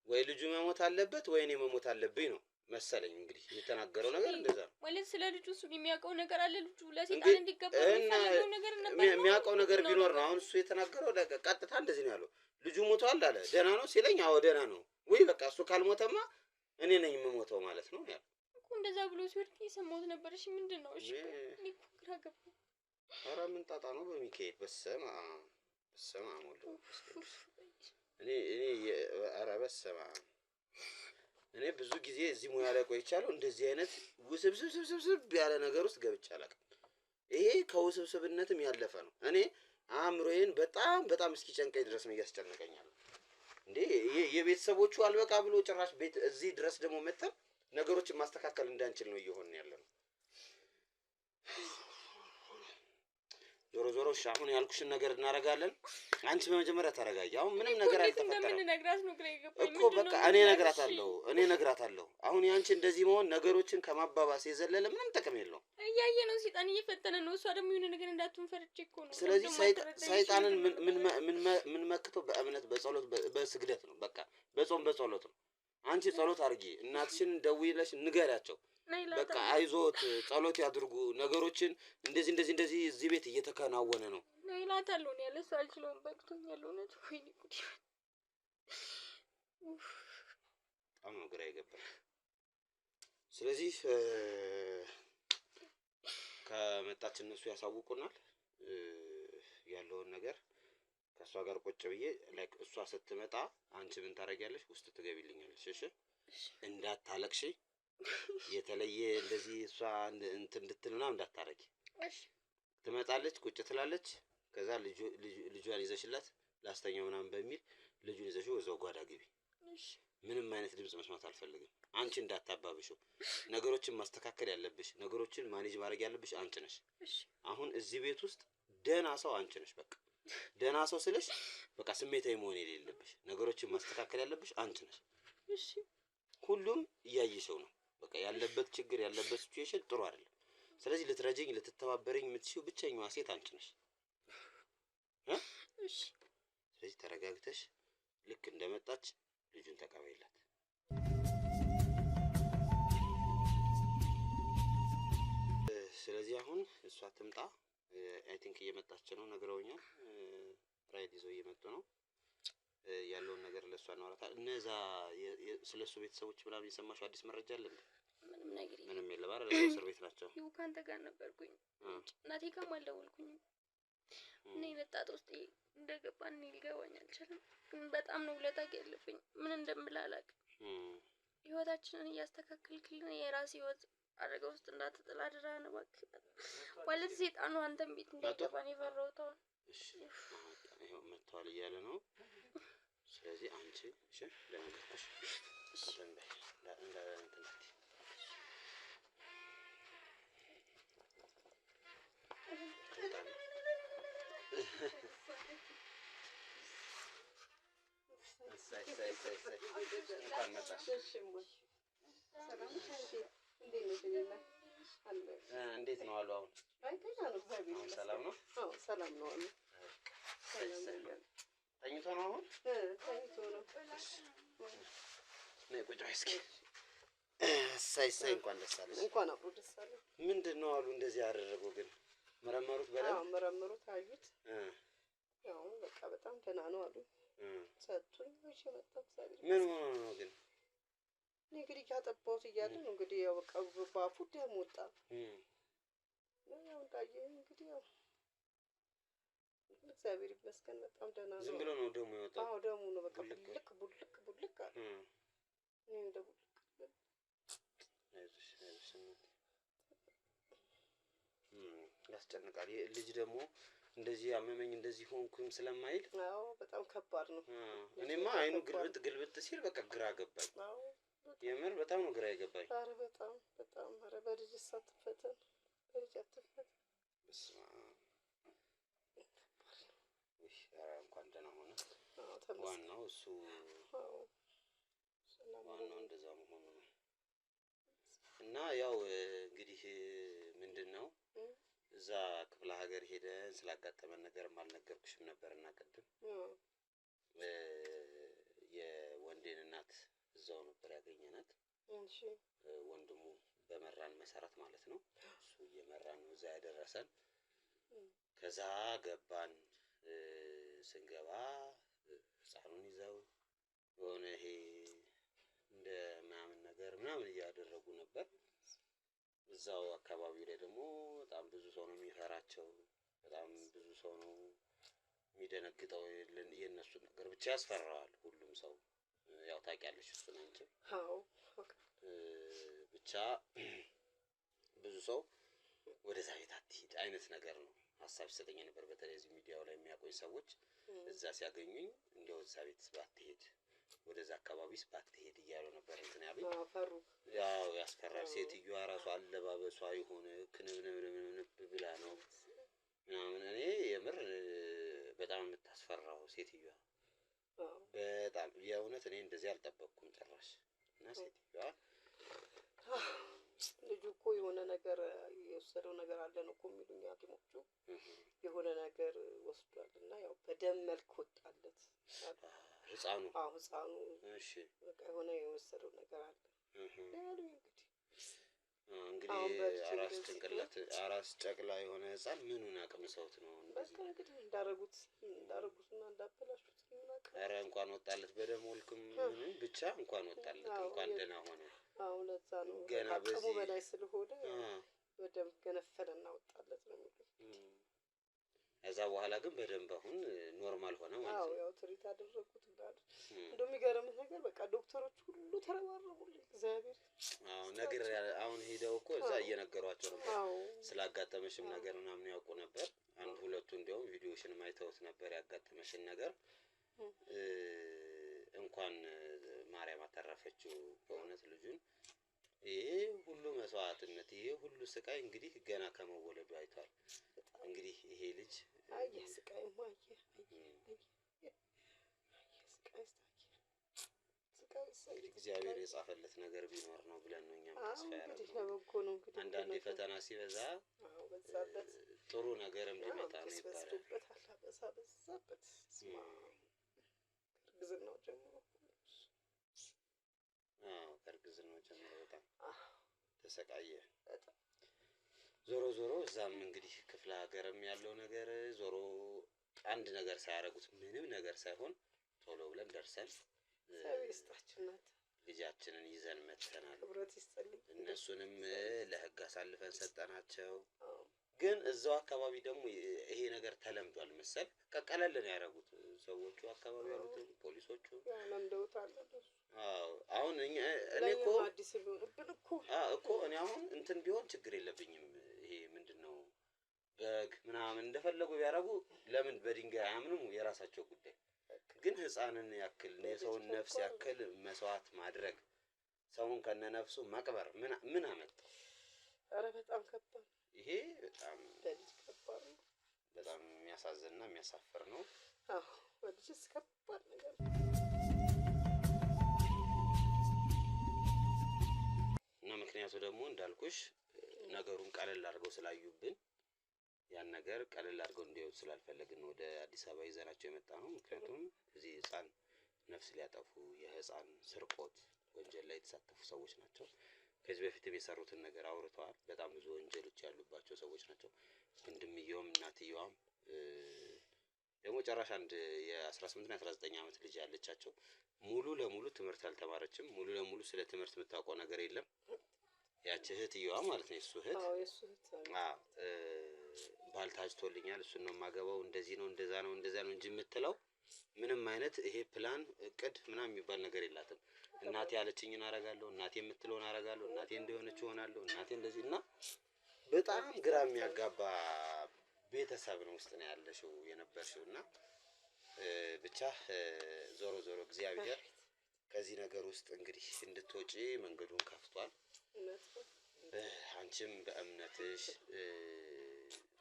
ወይ ልጁ መሞት አለበት ወይ እኔ መሞት አለብኝ ነው መሰለኝ እንግዲህ የተናገረው ነገር እንደዛ ነው። ማለት ስለ ልጁ እሱ የሚያውቀው ነገር አለ። ልጁ ለሴጣን እንግዲህ እንዲገባ እና የሚፈልገው ነገር ነበር ነው የሚያውቀው ነገር ምንድን ነው ቢኖር ነው። ነገሩ? አሁን እሱ የተናገረው ቀጥታ እንደዚህ ነው ያለው። ልጁ ሞቷል አለ። ደህና ነው ሲለኝ አዎ ደህና ነው። ወይ በቃ እሱ ካልሞተማ እኔ ነኝ የምሞተው ማለት ነው ያለው። እኮ እንደዛ ብሎ ሲወድቅ የሰማሁት ነበር። እሺ ምንድን ነው? እሺ ቆይ፣ እኔ እኮ ግራ ገባኝ። ኧረ ምን ጣጣ ነው በሚካኤል። በስመ አብ በስመ አብ ወወልድ ወመንፈስ ቅዱስ። እኔ እኔ ኧረ በስመ አብ እኔ ብዙ ጊዜ እዚህ ሙያ ላይ ቆይቻለሁ። እንደዚህ አይነት ውስብስብስብስብ ያለ ነገር ውስጥ ገብቼ አላውቅም። ይሄ ከውስብስብነትም ያለፈ ነው። እኔ አእምሮዬን በጣም በጣም እስኪጨንቀኝ ድረስ ነው እያስጨነቀኝ ያለው። እንዴ የቤተሰቦቹ አልበቃ ብሎ ጭራሽ ቤት እዚህ ድረስ ደግሞ መተን ነገሮችን ማስተካከል እንዳንችል ነው እየሆንን ያለ ነው። ዞሮ ዞሮ እሺ አሁን ያልኩሽን ነገር እናደርጋለን። አንቺ በመጀመሪያ ተረጋጊ። አሁን ምንም እኔ እኮ ነገር እንዴት አልተፈጠረም እንደምንነግራት ነው ግራ የገባኝ። እኮ ምንድን ነው በቃ እኔ የምንላት? እሺ እነግራታለሁ፣ እኔ እነግራታለሁ። አሁን ያንቺ እንደዚህ መሆን ነገሮችን ከማባባስ የዘለለ ምንም ጥቅም የለውም። እያየ ነው ሴጣን እየፈተነ ነው። እሷ ደግሞ የሆነ ነገር እንዳትሆን ፈርቼ እኮ ነው። ስለዚህ ለምን አትረዳኝ? እሺ ሰይጣንን ምንድን ነው የምንላት? ምን መክተው በእምነት በጸሎት በስግደት ነው። በቃ በጾም በጸሎት ነው። አንቺ ጸሎት አድርጊ፣ እናትሽን ደውለሽ ንገሪያቸው። ነይ በቃ እላታለሁ። አይዞት፣ ጸሎት ያድርጉ። ነገሮችን እንደዚህ እንደዚህ እንደዚህ እዚህ ቤት እየተከናወነ ነው። ነይ እላታለሁ። እኔ ያለ እሱ አልችለውም፣ በቅቶኛል። እውነት ወይኔ ጉዴ። ኡፍ። በጣም ነው ግራ የገባኝ። ስለዚህ ከመጣች እነሱ ያሳውቁናል ያለውን ነገር ከእሷ ጋር ቁጭ ብዬ like እሷ ስትመጣ አንቺ ምን ታደርጊያለሽ? ውስጥ ትገቢልኛለሽ። እሺ፣ እንዳታለቅሺ፣ የተለየ እንደዚህ እሷ እንትን እንድትል ምናምን እንዳታረጊ። እሺ ትመጣለች፣ ቁጭ ትላለች። ከዛ ልጇን ይዘሽላት ላስተኛው ምናምን በሚል ልጁን ይዘሽው እዛው ጓዳ ግቢ። እሺ ምንም አይነት ድምጽ መስማት አልፈልግም። አንቺ እንዳታባብሽው። ነገሮችን ማስተካከል ያለብሽ፣ ነገሮችን manage ማድረግ ያለብሽ አንቺ ነሽ። እሺ አሁን እዚህ ቤት ውስጥ ደህና ሰው አንቺ ነሽ። በቃ ደህና ሰው ስልሽ በቃ ስሜታዊ መሆን የሌለብሽ፣ ነገሮችን ማስተካከል ያለብሽ አንቺ ነሽ። እሺ ሁሉም እያየሽው ነው። በቃ ያለበት ችግር ያለበት situation ጥሩ አይደለም። ስለዚህ ልትረጂኝ ልትተባበረኝ የምትችይው ብቸኛዋ ሴት አንቺ ነሽ። እሺ ስለዚህ ተረጋግተሽ ልክ እንደመጣች ልጁን ተቀበይላት። ስለዚህ አሁን እሷ ትምጣ። I think እየመጣች ነው ነግረውኛል። ራይድ ይዘው እየመጡ ነው። ያለውን ነገር ለእሷ እናወራታለን። እነዛ ስለ እሱ ቤተሰቦች ምናምን የሰማሽው አዲስ መረጃ አለ እንዴ? ምንም ነገር የለም። ምንም የለም አይደል? እዛው እስር ቤት ናቸው። ይኸው ከአንተ ጋር ነበርኩኝ። እናቴ ጋርም አልደወልኩኝም። እኔ መጣጥ ውስጥ እንደገባ እኔ ሊገባኝ አልቻለም። ግን በጣም ነው ውለታ ያለብኝ። ምን እንደምል አላውቅም። ህይወታችንን እያስተካከልክልን የራስ ህይወት አደጋ ውስጥ እንዳትጥል አደራህን እባክህ። ማለት ሴጣኑ አንተን ቤት እንዳይገባ ነው የፈራሁት አሁን። እሺ ይኸው መጥተዋል እያለ ነው። ስለዚህ አንቺ እሺ እንደነገርኩሽ እንትን በይ፣ እንትን እንዳትዪ። እሰይ እሰይ እሰይ እሰይ እንኳን መጣሽ። እንዴት ነው አሉ አሁን? አሁን ሰላም ነው? ሰላም ነው አሉ። እሰይ እሰይ። ተኝቶ ነው አሁን? ተኝቶ ነው። ነይ ቁጭ በይ እስኪ። እሰይ እሰይ እንኳን ደስ አለሽ። እንኳን አብሮ ደስ አለ። ምንድን ነው አሉ እንደዚህ ያደረገው ግን? መረመሩት አዎ በደንብ? መረመሩት፣ አዩት። ያው በቃ በጣም ደህና ነው አሉ። ሰጡኝ። ይዤ መጣሁ። እግዚአብሔር ምን ሆኖ ነው ግን? እኔ እንግዲህ እያጠባሁት እያለ ነው እንግዲህ ያው በቃ በአፉ ደም ወጣ። ያው እንዳየኸኝ እንግዲህ ያው እግዚአብሔር ይመስገን በጣም ደህና ነው። ዝም ብሎ ነው ደሙ የወጣው? አዎ ደሙ ነው በቃ ቡልቅ ቡልቅ ቡልቅ ቡልቅ አለ። እኔ እንደ ቡልቅ አይዞሽ አይዞሽ እናቴ። ያስጨንቃል። ይሄ ልጅ ደግሞ እንደዚህ አመመኝ እንደዚህ ሆንኩም ስለማይል አዎ በጣም ከባድ ነው። እኔማ አይኑ ግልብጥ ግልብጥ ሲል በቃ ግራ ገባኝ። አዎ የምር በጣም ነው ግራ የገባኝ። ኧረ በጣም በጣም ኧረ በልጅ አትፈተን፣ በልጅ አትፈተን። በስመ አብ። ውይ፣ ኧረ እንኳን ደህና ሆነ። አዎ ተመስገን። ዋናው እሱ አዎ ሰላም ዋናው ነው። እንደዛ መሆኑ ነው። እና ያው እንግዲህ ምንድን ነው እዛ ክፍለ ሀገር ሄደን ስላጋጠመን ነገርም አልነገርኩሽም ነበር እና ቅድም የወንዴን እናት እዛው ነበር ያገኘናት። እሺ ወንድሙ በመራን መሰረት ማለት ነው። እሱ እየመራን ነው እዛ ያደረሰን። ከዛ ገባን። ስንገባ ህፃኑን ይዘው የሆነ ይሄ እንደ ምናምን ነገር ምናምን እያደረጉ ነበር። እዛው አካባቢው ላይ ደግሞ በጣም ብዙ ሰው ነው የሚፈራቸው። በጣም ብዙ ሰው ነው የሚደነግጠው። የእነሱን ነገር ብቻ ያስፈራዋል ሁሉም ሰው። ያው ታውቂያለሽ እሱን አንቺ። አዎ ብቻ ብዙ ሰው ወደዛ ቤት አትሂድ አይነት ነገር ነው ሀሳብ ሲሰጠኝ ነበር። በተለይ እዚህ ሚዲያው ላይ የሚያቆኝ ሰዎች እዛ ሲያገኙኝ እንዲያው እዛ ቤት ባትሄድ ወደዛ አካባቢስ ባትሄድ እያሉ ነበር እንትን ያሉኝ። ፈሩ። ያው ያስፈራል። ሴትዮዋ ራሱ አለባበሷ የሆነ ክንብንብንብንብ ብላ ነው ምናምን። እኔ የምር በጣም የምታስፈራው ሴትዮዋ በጣም የእውነት እኔ እንደዚህ አልጠበቅኩም ጭራሽ። እና ሴትዮዋ ልጁ እኮ የሆነ ነገር የወሰደው ነገር አለ ነው እኮ የሚሉኝ ሐኪሞቹ የሆነ ነገር ወስዷል እና ያው በደም መልክ ወጣለት ህፃኑ። አዎ ህፃኑ እሺ በቃ የሆነ የወሰደው ነገር አለ ያሉኝ እንግዲህ። ያውም በልጅ አራስ እንደዚህ ጭንቅላት አራስ ጨቅላ የሆነ ህፃን ምኑን አቅምሰውት ነው እንደዚህ? በቃ እንግዲህ እንዳረጉትና እንዳበላሹት ምን አውቃለሁ። ኧረ እንኳን ወጣለት በደም ወልክም ምንም ብቻ እንኳን ወጣለት አዎ፣ እንኳን ደህና ሆነ። አዎ ለዛ ነው ገና ከአቅሙ በዚህ በላይ ስለሆነ አ በደንብ ገነፈለና ወጣለት ነው የሚሉት። ከዛ በኋላ ግን በደንብ አሁን normal ሆነ ማለት አዎ ነው። ያው treat አደረጉት እንዳሉት። እም። እንደው የሚገርምህ ነገር በቃ ዶክተሮች ሁሉ ተረባረቡልኝ። እግዚአብሔር አዎ ነገር አሁን ሄደው እኮ እዛ አዎ እየነገሯቸው ነበር አዎ ስላጋጠመሽም አዎ ነገር ምናምን ያውቁ ነበር። አንድ ሁለቱ እንዲያውም ቪዲዮሽንም አይተውት ነበር ያጋጠመሽን ነገር። እም። እ፣ እንኳን ማርያም አተረፈችው በእውነት ልጁን። ይሄ ሁሉ መስዋዕትነት ይሄ ሁሉ ስቃይ እንግዲህ ገና ከመወለዱ አይቷል። በጣም እንግዲህ ይሄ ልጅ አየህ ስቃይማ አየህ አየህ እም፣ አየህ አየህ ስቃይስ አየህ ስቃይስ እንግዲህ አየህ እግዚአብሔር ስቃይ የጻፈለት ነገር ቢኖር ነው ብለን ነው እኛም አዎ ተስፋ እንግዲህ ያደረግነው። ለበጎ ነው እንግዲህ አንዳንዴ ሁሉ ነገር። ፈተና ሲበዛ አዎ በዛበት። ጥሩ ነገርም አዎ ሊመጣ ነው ክስ ይባላል። በዝቶበታል። አበሳ በዛበት። ስማ እም፣ ከእርግዝናው ጀምሮ አዎ ከእርግዝናው ጀምሮ በጣም አህ ተሰቃየ። በጣም ዞሮ ዞሮ እዛም እንግዲህ ክፍለ ሀገርም ያለው ነገር ዞሮ አንድ ነገር ሳያደርጉት ምንም ነገር ሳይሆን ቶሎ ብለን ደርሰን እ፣ እግዚአብሔር ይስጣችሁ እናንተ ልጃችንን ይዘን መጥተናል። ክብረት ይስጥልኝ። እንደው እነሱንም ለሕግ አሳልፈን ሰጠናቸው። አዎ ግን እዛው አካባቢ ደግሞ ይሄ ነገር ተለምዷል መሰል ቀለል ነው ያደረጉት ሰዎቹ አካባቢ አዎ ያሉትን ፖሊሶቹ። ያው ለምደውታል እነሱ። አዎ አሁን እኛ እኔ እኮ ለእኛም አዲስ ቢሆንብን እኮ እኮ እኔ አሁን እንትን ቢሆን ችግር የለብኝም። ይሄ ምንድን ነው በግ ምናምን እንደፈለጉ ቢያደርጉ ለምን በድንጋይ አያምኑም? የራሳቸው ጉዳይ። በቃ ግን ሕፃንን ያክል በልጅ የሰውን ነፍስ ከባድ ነው። ያክል መስዋዕት ማድረግ ሰውን ከነነፍሱ መቅበር ምን ምን አመጣው? ኧረ በጣም ከባድ ነው። ይሄ በጣም በልጅ ከባድ ነው። በጣም የሚያሳዝንና የሚያሳፍር ነው። አዎ በልጅስ ከባድ ነገር ነው። እና ምክንያቱ ደግሞ እንዳልኩሽ ነገሩን ቀለል አድርገው ስላዩብን ያን ነገር ቀለል አድርገው እንዲያዩት ስላልፈለግን ወደ አዲስ አበባ ይዘናቸው የመጣ ነው። ምክንያቱም እዚህ ህፃን ነፍስ ሊያጠፉ የህፃን ስርቆት ወንጀል ላይ የተሳተፉ ሰዎች ናቸው። ከዚህ በፊትም የሰሩትን ነገር አውርተዋል። በጣም ብዙ ወንጀሎች ያሉባቸው ሰዎች ናቸው። ወንድምየውም እናትየዋም ደግሞ ጭራሽ አንድ የ18 እና 19 ዓመት ልጅ ያለቻቸው ሙሉ ለሙሉ ትምህርት አልተማረችም። ሙሉ ለሙሉ ስለ ትምህርት የምታውቀው ነገር የለም። ያቺ እህትየዋ ማለት ነው የእሱ እህት አዎ የእሱ እህት አቤት አዎ ባል ታጭቶልኛል፣ እሱን ነው የማገባው፣ እንደዚህ ነው እንደዛ ነው እንደዛ ነው እንጂ የምትለው ምንም አይነት ይሄ ፕላን እቅድ ምናምን የሚባል ነገር የላትም። እናቴ ያለችኝን አረጋለሁ፣ እናቴ የምትለውን አረጋለሁ፣ እናቴ እንደሆነች እሆናለሁ፣ እናቴ እንደዚህ እና በጣም ግራ የሚያጋባ ቤተሰብ ነው ውስጥ ነው ያለሽው የነበርሽው እና ብቻ ዞሮ ዞሮ እግዚአብሔር ከዚህ ነገር ውስጥ እንግዲህ እንድትወጪ መንገዱን ከፍቷል። እውነት ነው። አንቺም በእምነትሽ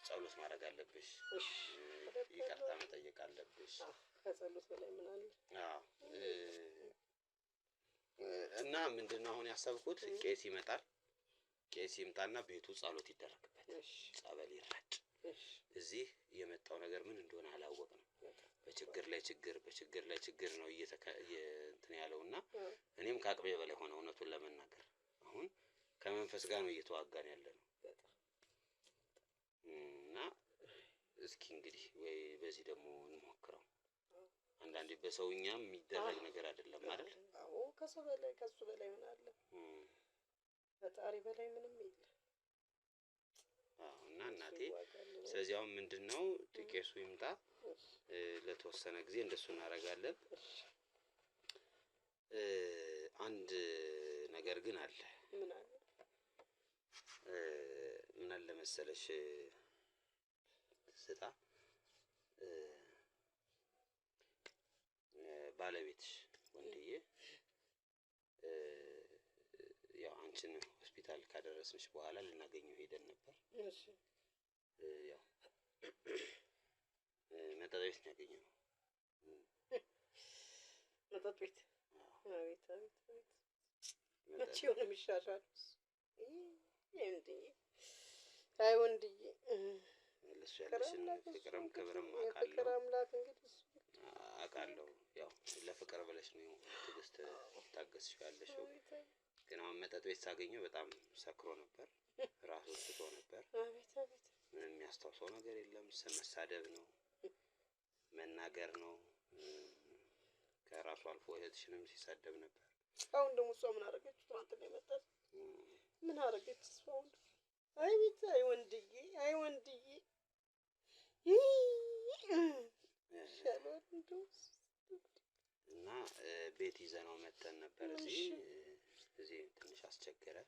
ጸሎት ማድረግ አለብሽ። እሺ ይቅርታ መጠየቅ አለብሽ። አዎ ከጸሎት በላይ ምን አለ? አዎ እና ምንድነው አሁን ያሰብኩት ቄስ ይመጣል። ቄስ ይምጣና ቤቱ ጸሎት ይደረግበት፣ እሺ ጸበል ይራጭ። እሺ እዚህ የመጣው ነገር ምን እንደሆነ አላወቅንም። በችግር ላይ ችግር፣ በችግር ላይ ችግር ነው እንትን ያለው እና አዎ እኔም ከአቅሜ በላይ ሆነ። እውነቱን ለመናገር አሁን ከመንፈስ ጋር ነው እየተዋጋን ያለ ነው በጣም እና እስኪ እንግዲህ ወይ በዚህ ደግሞ እንሞክረው። አንዳንዴ በሰውኛም የሚደረግ ነገር አይደለም አይደል? አዎ ከሰው በላይ ከሱ በላይ ምን አለ? እም፣ ፈጣሪ በላይ ምንም የለም። አዎ እና እናቴ እሱ ይዋጋል። ስለዚህ አሁን ምንድን ነው ቄሱ ይምጣ፣ እሺ ለተወሰነ ጊዜ እንደሱ እናደርጋለን። እሺ አንድ ነገር ግን አለ። ምን አለ? ምን አለ መሰለሽ ትዝታ፣ እ፣ ባለቤትሽ ወንድዬ እ፣ ያው አንቺን ሆስፒታል ካደረስንሽ በኋላ ልናገኘው ሄደን ነበር። እሺ ያው መጠጥ ቤት ነው ያገኘነው። መጠጥ ቤት። አቤት አቤት አቤት መጠጥ መቼ ሆነ የሚሻሻለው? ይሄ ወንድዬ አይ ወንድዬ ለእሱ ፍቅር ያለሽን አምላክ እሱ ፍቅርም እንግዲህ ክብርም የፍቅር አውቃለሁ አምላክ እንግዲህ እሱ አውቃለሁ። ያው ለፍቅር ብለሽ ነው ትዕግስት ታገስሽ ያለሽው። አቤት አቤት ግን አሁን መጠጥ ቤት ሳገኘው በጣም ሰክሮ ነበር። ራሱን ስቶ ነበር። አቤት አቤት። ምንም የሚያስታውሰው ነገር የለም። መሳደብ ነው፣ መናገር ነው። ከራሱ አልፎ እህትሽንም ሲሳደብ ነበር። አሁን ደግሞ እሷ ምን አደረገች? ትናንትና የመጣች ምን አደረገች? እሷ አሁን አይ ቤት፣ አይ ወንድዬ፣ አይ ወንድዬ ይሻላል እንደው። እና ቤት ይዘነው መተን ነበር። እዚህ ትንሽ አስቸገረ።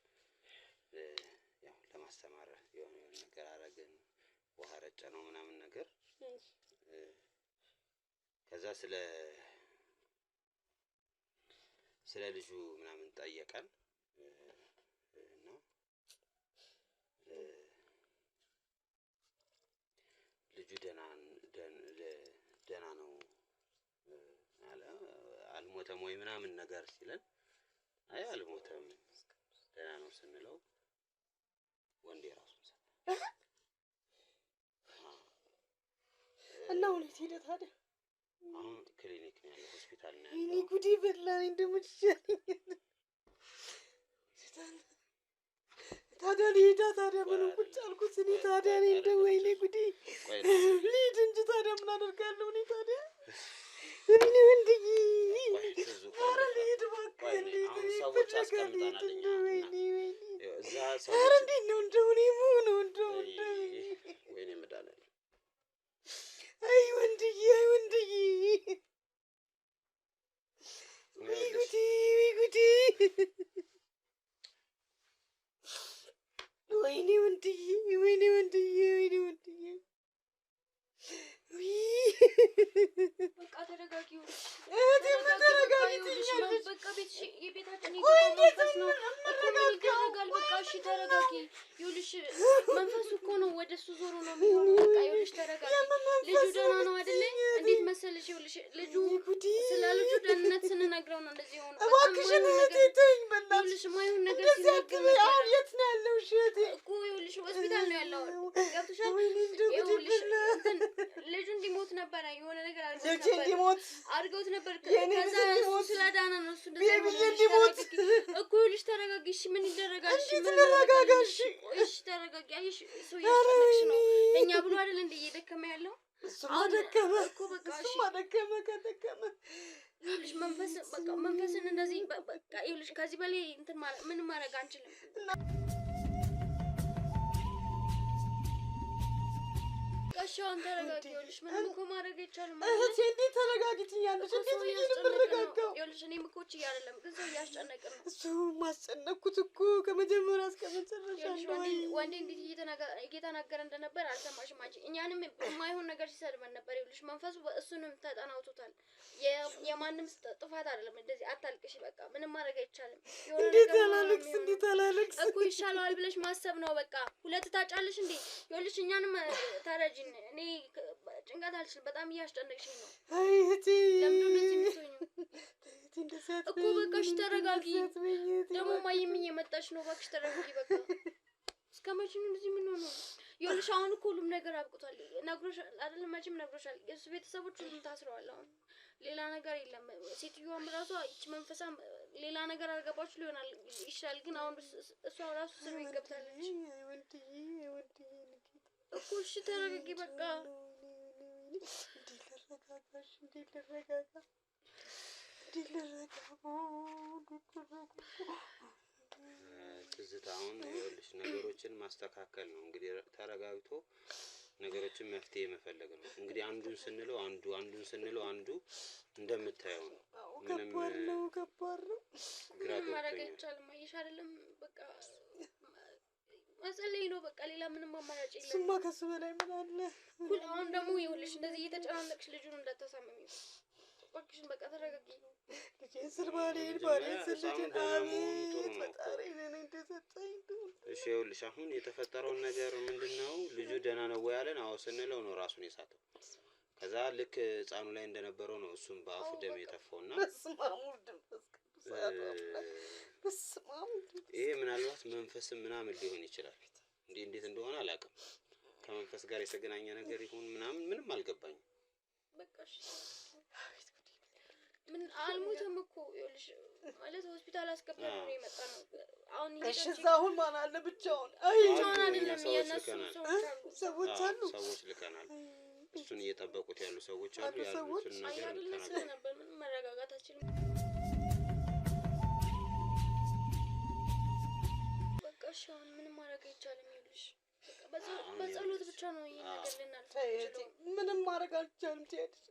ያው ለማስተማር የሆነ የሆነ ነገር አረግን፣ ውሃ ረጨ ነው ምናምን ነገር። ከዛ ስለ ልጁ ምናምን ጠየቀን እና ልጁ ደህና ነው አለ። አልሞተም ወይ ምናምን ነገር ሲለን አይ አልሞተም ደህና ነው ስንለው ወንዴ ራሱን ሰጠ። እና አሁን የት ሄደ ታዲያ? አሁን ክሊኒክ ነው ያለው፣ ሆስፒታል ነው ወይኔ ያለው። ጉዴ በላ። እኔ እንደው ምን ይሻለኛል? ታዲያ ልሂዳ ታዲያ ምንም ቁጭ አልኩት እኔ ታዲያ እኔ እንደው ወይኔ ጉዴ ቆይ ልሂድ እንጂ ታዲያ ምን አደርጋለሁ እኔ ታዲያ? ወይኔ ወንድዬ፣ ቆይ ትዙ፣ ቆይ ኧረ ልሂድ እባክህ ቆይ ልሂድ። አሁን እኔ ሰዎች ፍለጋ ልሂድ አስቀምጠናል እኛ። እንደው ወይኔ ወይኔ፣ እዛ ኧረ ሰዎች እንዴት ነው እንደው እኔ የምሆነው እንደው እንደው ወይኔ መድኃኒዓለም። አይ ወንድዬ፣ አይ ወንድዬ፣ ወይ ጉዴ፣ ወይ ጉዴ፣ ወይኔ ወንድዬ፣ ወይኔ ወንድዬ፣ ወይኔ ወንድዬ፣ ውይ በቃ ተረጋጊ። ይኸውልሽ እህቴ ምን ተረጋጊ፣ በቃ ተረጋጊ ይኸውልሽ፣ ትይኛለሽ? በቃ ቤትሽ የቤታችን ቆይ የገባው እንዴት መንፈስ ነው እኮ ምን የምረጋጋው? ይደረጋል? በቃ እሺ ተረጋጊ። ይኸውልሽ መንፈሱ እኮ ነው ወደ እሱ ዞሮ ነው የሚሆነው። በቃ ይኸውልሽ ተረጋጊ። የምን ልጁ መንፈስ ደህና ነው ነው አይደለ? የምትይኝ እህቴ? እንዴት መሰለሽ? ይኸውልሽ ልጁ ወይኔ ጉዴ። ስለ ልጁ ደህንነት ስንነግረው ነው እንደዚህ የሆነው። በጣም እባክሽን የማይሆን እህቴ ነገር ተይኝ በእናትሽ። ይኸውልሽ የማይሆን ነገር እንደዚህ ሲናገር አትበይ። ነበረ አሁን የት ነው ያለው? እሺ እህቴ እኮ። ይኸውልሽ ሆስፒታል ነው ያለው። ገብቶሻል? ወይኔ እንደው ጉዴ ይኸውልሽ በላ። እንትን ልጁ እንዲሞት ነበረ የሆነ ነገር አድርገውት ልጄ ነበር እንዲሞት አድርገውት ነበር። የኔ ከዛ ልጅ እሱ እንዲሞት ስለዳነ ነው እሱ እንደዛ ቤቢዬ የሆነው። እንዲሞት ተረጋጊ እኮ ይኸውልሽ ተረጋጊ። እሺ ምን ይደረጋል? እሺ እንዴት ምን ልረጋጋ? እናደርጋለን? እሺ እሺ ተረጋጊ። አየሽ ሰው ኧረ እያስጨነቅሽ ነው። ወይኔ ለእኛ ብሎ አይደል እንደ እየደከመ ያለው እሱማ አሁን ደከመ፣ እኮ በቃ እሺ እሱማ ደከመ ከደከመ። ይኸውልሽ መንፈስ በቃ መንፈስን እንደዚህ በቃ ይኸውልሽ ከዚህ በላይ እንትን ምንም ማድረግ አንችልም። በቃ እሺ አሁን ተረጋጊ። ይኸውልሽ ምንም እኮ ማድረግ አይቻልም አይደለ? እህቴ እንዴት ተረጋጊ ትይኛለሽ? እኮ እንዴት ሰው ብዬ ነው እያስጨነቀ ነው። የምረጋጋው? ይኸውልሽ እኔም እኮ ችዬ አይደለም ግን ሰው እያስጨነቀ ነው። እሱ ማስጨነቅኩት እኮ ከመጀመሪያ እስከ መጨረሻ ይኸውልሽ ነው። ወንዴ አይ ወንዴ እንዴት እየተናገረ እንደነበር አልሰማሽም አንቺ። እኛንም የማይሆን ነገር ሲሰድበን ነበር። ይኸውልሽ መንፈሱ እሱንም ተጠናውቶታል። የማንም ጥፋት አይደለም። እንደዚህ አታልቅሽ። በቃ ምንም ማድረግ አይቻልም። የሆነ እንዴት ነገር ሆኖ ነው አላለቅስ? የሚሆነው። እንዴት አላለቅስ? እኮ ይሻለዋል ብለሽ ማሰብ ነው። በቃ ሁለት ታጫለሽ እንዴ? ይኸውልሽ እኛንም ተረጂን። እኔ ጭንቀት አልችልም። በጣም እያስጨነቅሽኝ ነው። አይ እህቴ፣ ለምንድን ነው እንደዚህ የምትሆኚው? እህቴ እንደዚህ እኮ አትበይኝ፣ በቃ እሺ ተረጋጊ። እንደዚህ አትበይኝ እህቴ፣ ደግሞ እባክሽ። ማየም እየመጣች ነው። እባክሽ ተረጋጊ። በቃ እስከ መቼ ነው እንደዚህ የምንሆነው? ይኸውልሽ አሁን እኮ ሁሉም ነገር አብቅቷል። ነግሮሻል አይደል? መቼም ነግሮሻል። የእሱ ቤተሰቦች ሁሉም ታስረዋል። አሁን ሌላ ነገር የለም። ሴትዮዋም ራሷ ይቺ መንፈሳም ሌላ ነገር አልገባችሁ ሊሆናል ይችላል። ግን አሁን እሷ ራሱ እስር ቤት ገብታለች አይ ወንድዬ፣ አይ ወንድዬ፣ እኮ። እሺ ተረጋጊ በቃ። እንዴት ልረጋጋሽ? እንዴት ልረጋጋ? እንዴት ልረጋጋ? እንዴት ልረጋጋ? ትዝታ አሁን ይኸውልሽ ነገሮችን ማስተካከል ነው እንግዲህ፣ ተረጋግቶ ነገሮችን መፍትሄ መፈለግ ነው እንግዲህ። አንዱን ስንለው አንዱ፣ አንዱን ስንለው አንዱ፣ እንደምታየው ነው። አዎ ምንም ከባድ ነው፣ ከባድ ነው። ግራ ምንም ማድረግ ገብቶኛል። አይቻልም። አየሽ አይደለም? በቃ መጸለይ ነው በቃ፣ ሌላ ምንም አማራጭ የለም። እሱማ ከሱ በላይ ምን አለ? ኩል አሁን ደግሞ ይኸውልሽ እንደዚህ እየተጨናነቅሽ ልጁን እንዳታሳምሚው እባክሽን። በቃ ተረጋጊ። ልጄን ስል ባሌን፣ መጀመሪያ ባሌን ስል ህፃኑ ልጄን፣ ደህና መሆኑ ጥሩ አቤት ነው እኮ። ፈጣሪ ለእኔ እንደሰጠኝ እንደው። እሺ ይኸውልሽ አሁን የተፈጠረውን ነገር ምንድን ነው? ልጁ ደህና ነው ወይ አለን። አዎ ስንለው ነው ራሱን የሳተው። ከዛ ልክ ህፃኑ ላይ እንደነበረው ነው እሱም በአፉ አዎ ደም በቃ የተፋውና በስመ አብ ወወልድ ወመንፈስ ቅዱስ አሐዱ አምላክ። በስመ አብ ወወልድ ወመንፈስ ይሄ ምናልባት መንፈስም ምናምን ሊሆን ይችላል። እንዴ እንዴት እንደሆነ አላውቅም። ከመንፈስ ጋር የተገናኘ ነገር ይሁን ምናምን ምንም አልገባኝም። በቃ እሺ። ምን አልሞተም እኮ ይኸውልሽ፣ ማለት ሆስፒታል አስገብተን ነው የመጣ ነው። አሁን እሺ እዛ አሁን ማን አለ? ብቻውን? አይ ብቻውን አሉ፣ አይደለም፣ ሰዎች የእነሱ ልከናል። ሰዎች አሉ። ሰዎች አሉ። ሰዎች ልከናል። እሱን እየጠበቁት ያሉ ሰዎች አሉ። አሉ ሰዎች። ያሉትን አየህ ነገር አይደለ ተናግረው ስለነበር ምንም መረጋጋት አልችልም። በቃ እሺ፣ አሁን ምንም ማድረግ አይቻልም። ይኸውልሽ በቃ አሁን በጸሎት ይኸውልሽ፣ ብቻ ነው ይሄን አዎ። ነገር ልናልፍ ተይ እህቴ፣ የምንችለው። ምንም ማድረግ አልቻልም። ትያለሽ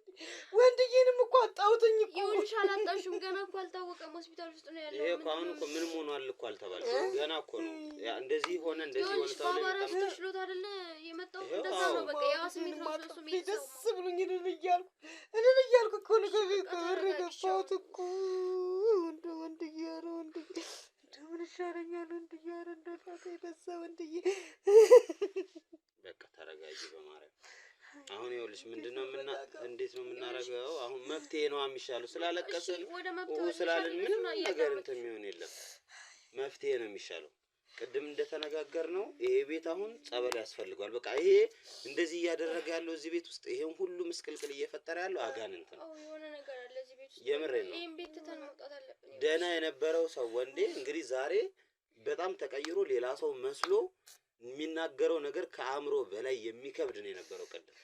ወንድዬንም እኮ አጣሁትኝ እኮ። ይኸውልሽ አላጣሽም፣ ገና እኮ አልታወቀም። ሆስፒታል ውስጥ ነው ያለው። ይሄ እኮ አሁን ምንድነው እኮ ምንም ሆኗል እኮ አልተባለም። ገና እኮ ነው ያ እንደዚህ ሆነ እንደዚህ ሆነ ይኸውልሽ ተብሎ ባባ የመጣ ራሱ ነው። ተሽሎት አይደለ የመጣው? ይኸው እንደዛ አዎ። ነው በቃ ያው ስሜት ልጄንም ነው እሱ አጥፌ የተሰማው። ደስ ብሎኝ እልል እያልኩ እልል እያልኩ እኮ ነው ከቤት በቃ ከበር ተረጋጊ የገባሁት እኮ። እንደው ወንድዬ፣ ኧረ ወንድዬ፣ እንደው ምን ይሻለኛል ወንድዬ፣ ኧረ እንደው ጣቴ በዛ ወንድዬ። በቃ ተረጋጊ በማርያም። አሁን ይኸውልሽ ምንድነው ምና እንዴት ነው የምናደርገው? አሁን መፍትሄ ነው የሚሻለው። ስላለቀስን እሺ፣ ወደ ኡ መፍትሄው ስላልን እንሻለን። ምንም እሱን ነገር እያዳመጥሽ እንትን የሚሆን የለም። መፍትሄ ነው የሚሻለው። ቅድም እንደተነጋገር ነው ይሄ ቤት አሁን ጸበል ያስፈልገዋል። በቃ ይሄ እንደዚህ እያደረገ ያለው እዚህ ቤት ውስጥ ይሄን ሁሉ ምስቅልቅል እየፈጠረ ያለው አጋንንት ነው። አዎ የሆነ ነገር አለ እዚህ ቤት ውስጥ። የምሬን ነው። ይሄን ቤት ትተን መውጣት አለብን። ደህና የነበረው ሰው ወንዴ እንግዲህ ዛሬ በጣም ተቀይሮ ሌላ ሰው መስሎ የሚናገረው ነገር ከአእምሮ በላይ የሚከብድ ነው የነበረው። ቅድም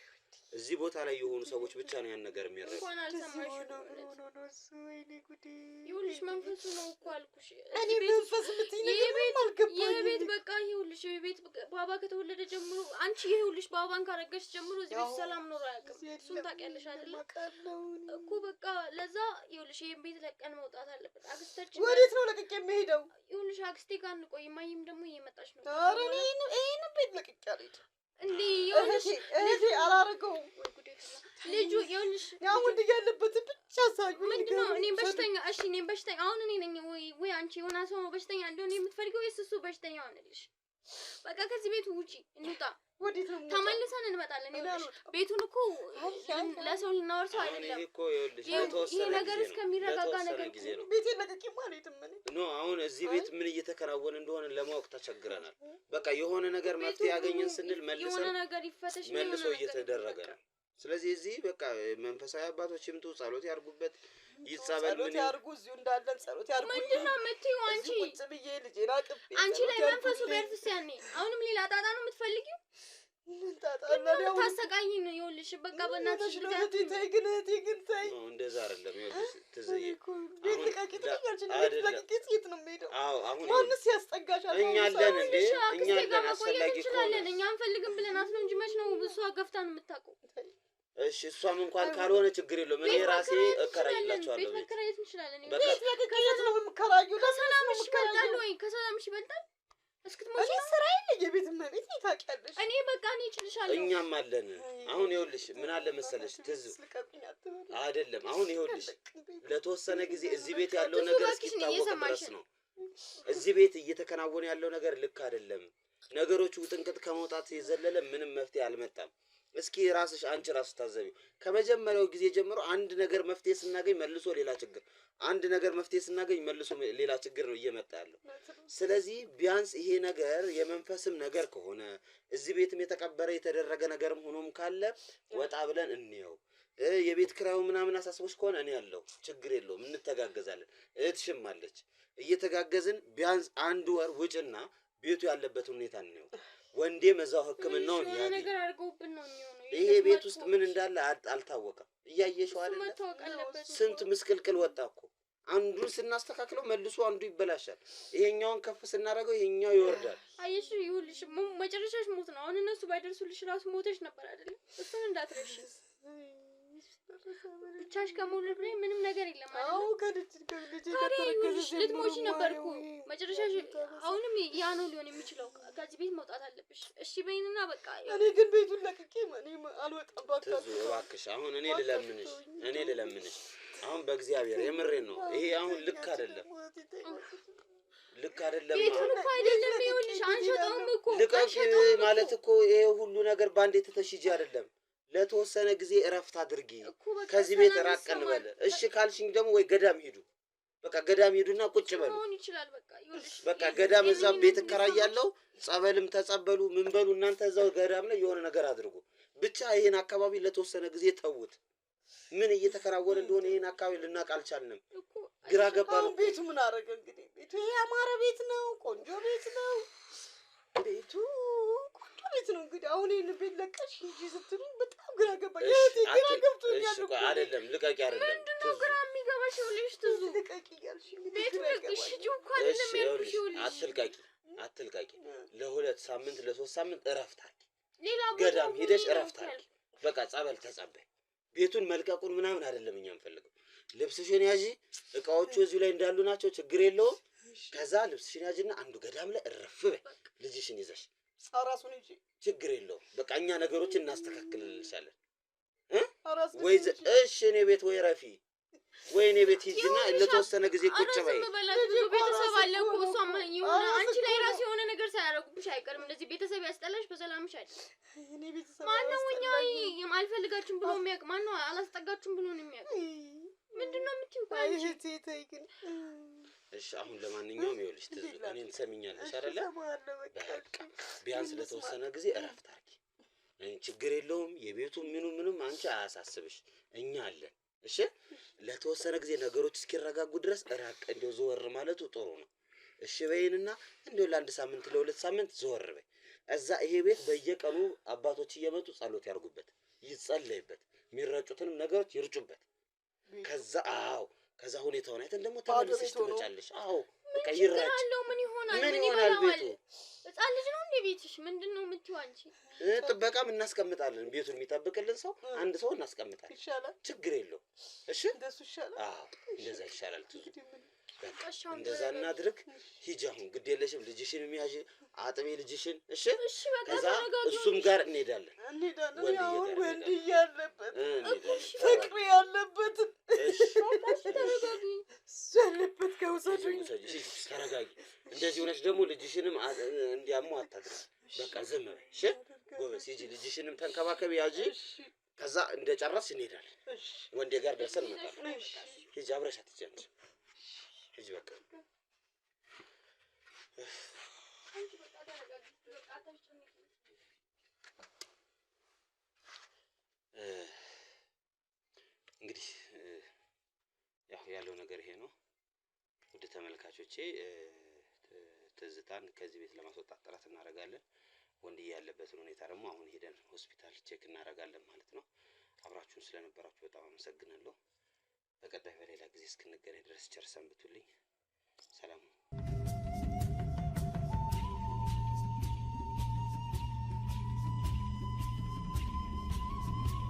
እዚህ ቦታ ላይ የሆኑ ሰዎች ብቻ ነው ያን ነገር የሚረዱ። እንኳን እንደዚህ አልሰማሽም። ሆኖ ምን እውነት ሆኖ ነው እሱ? ወይኔ ጉዴ! ይኸውልሽ መንፈሱ ነው እኮ አልኩሽ። እኔ እዚህ ቤት ውስጥ መንፈስ የምትይኝ ይሄ ነገር ምንም ቤት ይሄ ቤት አልገባኝም። በቃ ይኸውልሽ ይሄ ቤት ባባ ከተወለደ ጀምሮ አንቺ ይኸውልሽ ባባን ካረገሽ ጀምሮ እዚህ ቤት ያው ሰላም ኖሮ አያውቅም። እዚህ እሱን የለም፣ ታውቂያለሽ አይደለ? አውቃለሁ እኔ። እኮ በቃ ለዛ ይኸውልሽ ይሄን ቤት ለቀን መውጣት አለብን። አክስታችን ወዴት ነው ለቅቄ የምሄደው? ይኸውልሽ አክስቴ ጋር እንቆይ። እማዬም ደግሞ እየመጣች ነው። ኧረ እኔ ይሄንን ቤት ለቅቄ አልሄድም። እንዴ ይኸውልሽ እህቴ እህቴ አላደርገውም። ወይ ጉዴ ፈላ። ልጁ ይኸውልሽ ያ ወንድ ያለበትን ብቻ ሳዩ ምንድነው? እኔም በሽተኛ እሺ፣ እኔም በሽተኛ አሁን እኔ ነኝ ወይ ወይ አንቺ የሆነ ሰው ነው በሽተኛ እንደሆነ የምትፈልገው ወይስ እሱ በሽተኛ ሆነልሽ? በቃ ከዚህ ቤት ውጪ እንውጣ፣ ወዴት ነው የምወጣው? ተመልሰን እንመጣለን። እኔ ይኸውልሽ አልወጣም። ቤቱን እኮ አይ፣ አይ፣ አይ። ለሰው ልናወርሰው አሁን ይሄ አይደለም። እኮ ይኸውልሽ ይሄ ለተወሰነ ነገር ጊዜ ነው። እስከሚረጋጋ ለተወሰነ ነገር ጊዜ ነው። ቤቴን ለቅቄማ አልሄድም እኔ። No አሁን እዚህ ቤት ምን እየተከናወነ እንደሆነ ለማወቅ ተቸግረናል። በቃ የሆነ ነገር ቤቱ መፍትሄ ያገኘን ስንል የሆነ መልሰን ነገር ይፈተሽ እና መልሶ የሆነ ነገር እየተደረገ በቃ ነው። ስለዚህ እዚህ በቃ መንፈሳዊ አባቶች ይምጡ፣ ጸሎት ያርጉበት፣ ይጸበል። ጸሎት ምን ያርጉ፣ እዚሁ እንዳለን ጸሎት ያርጉ። ምንድን ነው የምትይው አንቺ? እዚሁ ቁጭ ብዬ ልጄን አቅፌ አንቺ ጸሎት ላይ መንፈሱ ያርጉልኝ። ቢያርፍስ ያኔ አሁንም ሌላ ጣጣ ነው የምትፈልጊው? ምን ጣጣ አለ? እኔ አሁን ታሰቃይን። ይኸውልሽ በቃ በእናትሽ ምን ሆነሽ ነው እህቴ? ተይ ግን እህቴ ግን ተይ። ነው እንደዛ አይደለም። ይኸውልሽ ትዝዬ እኔ እኮ ቤት አሁን ልቀቂ ትለኛለች። እኔ ቤት አይደለም። ለቅቄ የት ነው የምሄደው? አዎ አሁን ማንስ ያስጠጋሻል? እኛ በአሁኑ አለን ሰዓት? እንዴ ይኸውልሽ እኛ አክስቴ ጋር አለን መቆየት አስፈላጊ እንችላለን። ከሆነ እኛ አንፈልግም ብለናት ነው እንጂ መች ነው እሷ ገፍታን የምታውቀው? እሺ እሷም እንኳን ካልሆነ ችግር የለውም። እኔ ቤት ራሴ መከራየት እንችላለን። እከራይላቸዋለሁ ቤት ቤት መከራየት እንችላለን። በቃ ቤት ለቅቄ የት ነው የምከራየው? ለምንድን ነው ከሰላምሽ ይበልጣል የምከራየው? ወይ? ከሰላምሽ ይበልጣል? እስክትሞቺ እኔ ነው? ስራ የለ የቤት እመቤት ነኝ ታውቂያለሽ። እኔ በቃ እኔ እችልሻለሁ። እኛም አለን። አሁን ይኸውልሽ ምን አለ መሰለሽ ትዝ ልቀቁኝ አትበሉ። አይደለም አሁን ይኸውልሽ አለቅም ቤት። ለተወሰነ ጊዜ እዚህ ቤት ያለው ትዙ ነገር እባክሽን እስኪታወቅ እየሰማሽ ድረስ ነው። እዚህ ቤት እየተከናወነ ያለው ነገር ልክ አይደለም። ነገሮቹ ውጥንቅጥ ከመውጣት የዘለለ ምንም መፍትሄ አልመጣም። እስኪ ራስሽ አንቺ ራስሽ ታዘቢው። ከመጀመሪያው ጊዜ ጀምሮ አንድ ነገር መፍትሄ ስናገኝ መልሶ ሌላ ችግር፣ አንድ ነገር መፍትሄ ስናገኝ መልሶ ሌላ ችግር ነው እየመጣ ያለው። ስለዚህ ቢያንስ ይሄ ነገር የመንፈስም ነገር ከሆነ እዚህ ቤትም የተቀበረ የተደረገ ነገርም ሆኖም ካለ ወጣ ብለን እንየው። የቤት ክራዩ ምናምን አሳስቦች ከሆነ እኔ ያለው ችግር የለውም፣ እንተጋገዛለን። እህትሽም አለች፣ እየተጋገዝን ቢያንስ አንድ ወር ውጭና ቤቱ ያለበትን ሁኔታ እንየው። ወንዴም እዛው ሕክምናውን የሆነ ያገኝ። ነገር አድርገውብን ነው የሚሆነው። ይሄ ቤት ውስጥ ምን እንዳለ አልታወቀም። እያየሽው እሱ አይደለ? መታወቅ አለበት። ስንት ምስቅልቅል ወጣ እኮ። አንዱን ስናስተካክለው መልሶ አንዱ ይበላሻል። ይሄኛውን ከፍ ስናደርገው ይሄኛው ይወርዳል። አየሽ፣ ይኸውልሽ መጨረሻሽ ሞት ነው። አሁን እነሱ ባይደርሱልሽ ራሱ ሞተሽ ነበር አይደለ? እሱን እንዳትረሽ። ብቻሽ ከመውለድ በላይ ምንም ነገር የለም አይደለ? አዎ ከልጅ ከልጅ ታዲያ ይኸውልሽ ልትሞቺ ነበር እኮ መጨረሻሽ። አሁንም ያ ነው ሊሆን የሚችለው። ከዚህ ቤት መውጣት አለብሽ። እሺ በይንና በቃ እኔ ግን ቤቱን ለቅቄ እኔ አልወጣም። ትዙ እባካችሁ እባክሽ አሁን እኔ ልለምንሽ እኔ ልለምንሽ አሁን በእግዚአብሔር የምሬን ነው። ይሄ አሁን ልክ አይደለም፣ ልክ አይደለም። ቤቱን እኮ አይደለም ይኸውልሽ፣ አንሸጠውም እኮ ልቀቂ አንሸጠውም እኮ ማለት እኮ ይሄ ሁሉ ነገር በአንዴ ትተሽ ሂጂ አይደለም። ለተወሰነ ጊዜ እረፍት አድርጊ። እኮ በቃ ከዚህ ቤት ሰላም ራቅ ይሰማል። እንበል። እሺ ካልሽኝ ደግሞ ወይ ገዳም ሂዱ፣ በቃ ገዳም ሂዱና ቁጭ በሉ። መሆን ይችላል። በቃ ይኸውልሽ በቃ ገዳም እዛ ቤት የምን እከራያለሁ፣ ጸበልም ተጸበሉ፣ ምን በሉ እናንተ እዛው ገዳም ላይ የሆነ ነገር አድርጉ። ብቻ ይሄን አካባቢ ለተወሰነ ጊዜ ተዉት። ምን እየተከናወነ እንደሆነ ይህን አካባቢ ልናውቅ አልቻልንም። እኮ ግራ ገባን አሁን እኮ። ቤቱ ምን አደረገ እንግዲህ? ቤቱ ይሄ ያማረ ቤት ነው፣ ቆንጆ ቤት ነው። ቤቱ ቆንጆ ቤት ነው። እንግዲህ አሁን ይህን ቤት ለቀሽ ሂጂ ስትሉኝ በጣም ግራ ገባኝ። እሺ፣ እህቴ ግራ ገብቶኛል እሺ፣ እኮ ቆይ አይደለም ልቀቂ፣ አይደለም ምንድን ነው ትዙ። ግራ የሚገባሽ? ይኸውልሽ ትዙ ልቀቂ እያልሽ እንግዲህ ቤቱ ግራ ልቅሽ ይገባኛል። ሂጂ እኮ እሺ፣ አይደለም ያልኩሽ። ይኸውልሽ፣ ይኸውልሽ አትልቀቂ፣ አትልቀቂ። ለ2 ሳምንት ለ3 ሳምንት እረፍት አድርጊ። ሌላ ቦታ ገዳም ሁኚ ሂደሽ ነው እረፍት እኮ አድርጊ። ያልኩሽ። በቃ ጸበል ተጸበይ። ቤቱን መልቀቁን ምናምን አይደለም እኛ እንፈልገው። ልብስሽን ያዢ፣ እቃዎቹ እዚሁ ላይ እንዳሉ ናቸው፣ ችግር የለውም። ከዛ ልብስሽን ያዢና አንዱ ገዳም ላይ እረፍ በይ፣ ልጅሽን ይዘሽ አራሱን ይዤ ችግር የለውም። በቃ እኛ ነገሮችን እናስተካክልልሻለን። አራስ ወይ ልጅ ይዤ እሺ እኔ ቤት ወይ ረፊ ወይ እኔ ቤት ሂጂና ይኸውልሽ፣ ለተወሰነ ጊዜ ኧረ ቁጭ በይ። ዝም በላት። ልጅ ብዙ እኮ ቤተሰብ ራስ አለ እኮ እኮ ነው እሷማ እኮ። የሆነ ራስ አንቺ ላይ እኮ ራሱ ነው። የሆነ ነገር ሳያደርጉብሽ አይቀርም። እንደዚህ ቤተሰብ ያስጠላሽ በሰላምሽ አይደል? እኔ ቤተሰብ ማነው እኛ አያስጠላኝም። አልፈልጋችሁም ብሎ የሚያውቅ? ማነው አላስጠጋችሁም ብሎ ነው የሚያውቅ? ምንድን ነው የምትይው? ቆይ አይ አንቺ እህቴ ተይ ግን። እሺ አሁን ለማንኛውም ይኸውልሽ ትዙ እንዴት ላድርግ? እኔን ትሰሚኛለሽ እሺ አይደለ? እሰማለሁ በቃ በቃ እሺ። ቢያንስ እንስማ። ለተወሰነ ጊዜ እረፍት አድርጊ። ችግር የለውም። የቤቱ ምኑ ምኑም አንቺ አያሳስብሽ፣ እኛ አለን። እሺ ለተወሰነ ጊዜ ነገሮች እስኪረጋጉ ድረስ ራቅ እንደው ዘወር ማለቱ ጥሩ ነው። እሺ በይንና እንደው ለ1 ሳምንት ለ2 ሳምንት ዘወር በይ። እዛ ይሄ ቤት በየቀኑ አባቶች እየመጡ ጸሎት ያርጉበት፣ ይጸለይበት፣ የሚረጩትንም ነገሮች ይርጩበት። ከዛ አዎ ከዛ ሁኔታውን አይተን ደግሞ ባዶ ተመልሰሽ ቤት ሆኖ? ትመጫለሽ። አዎ በቃ ችግር ይረጭ። አለው? ምን ይሆናል? ምን ምን ይሆናል ይበላዋል? ቤቱ? ሕፃን ልጅ ነው እንዴ ቤትሽ? ምንድን ነው የምትይው አንቺ? ጥበቃም እናስቀምጣለን። ቤቱን የሚጠብቅልን ሰው አንድ ሰው እናስቀምጣለን። ይሻላል፣ ችግር የለውም። እሺ እንደሱ ይሻላል። አዎ እንደዛ ይሻላል። ትዙ እንግዲህ ምን በቃ እሺ አሁን እንደዛ ተረጋጊ። እናድርግ። ሂጂ አሁን ግድ የለሽም። ልጅሽን የሚያዥ አጥቤ ልጅሽን። እሺ እሺ በቃ ከዛ ተረጋጊ። እሱም ጋር እንሄዳለን እንሄዳለን። ወንድዬ አሁን ጋር ወንድዬ ያለበት እንሄዳለን። ፍቅር ያለበት እሺ እሺ ተረጋጊ። እሱ ያለበት ከውሰዱኝ። ውሰጂ፣ ሂጂ፣ ተረጋጊ። እንደዚህ ሆነሽ ደግሞ ልጅሽንም እንዲያሙ አታድርጊ። በቃ ዝም በይ። እሺ ጎበዝ፣ ሂጂ፣ ልጅሽንም ተንከባከቢ፣ ያዢ። እሺ ከዛ እንደጨረስሽ እንሄዳለን። እሺ ወንዴ ጋር ደርሰን እንመጣለን። እሺ ሂጂ፣ አብረሽ አትሂጂ አንቺ። ሂጂ በቃ። አንቺ በቃ ተረጋጊ። በቃ አታስጨንቂ። እንግዲህ ያው ያለው ነገር ይሄ ነው። ውድ ተመልካቾቼ ትዝታን ከዚህ ቤት ለማስወጣት ጥረት እናደርጋለን። ወንድዬ ያለበትን ሁኔታ ደግሞ አሁን ሄደን ሆስፒታል check እናደርጋለን ማለት ነው። አብራችሁን ስለነበራችሁ በጣም አመሰግናለሁ። በቀጣይ በሌላ ጊዜ እስክንገናኝ ድረስ ቸር ሰንብቱልኝ። ሰላም ሁኑ።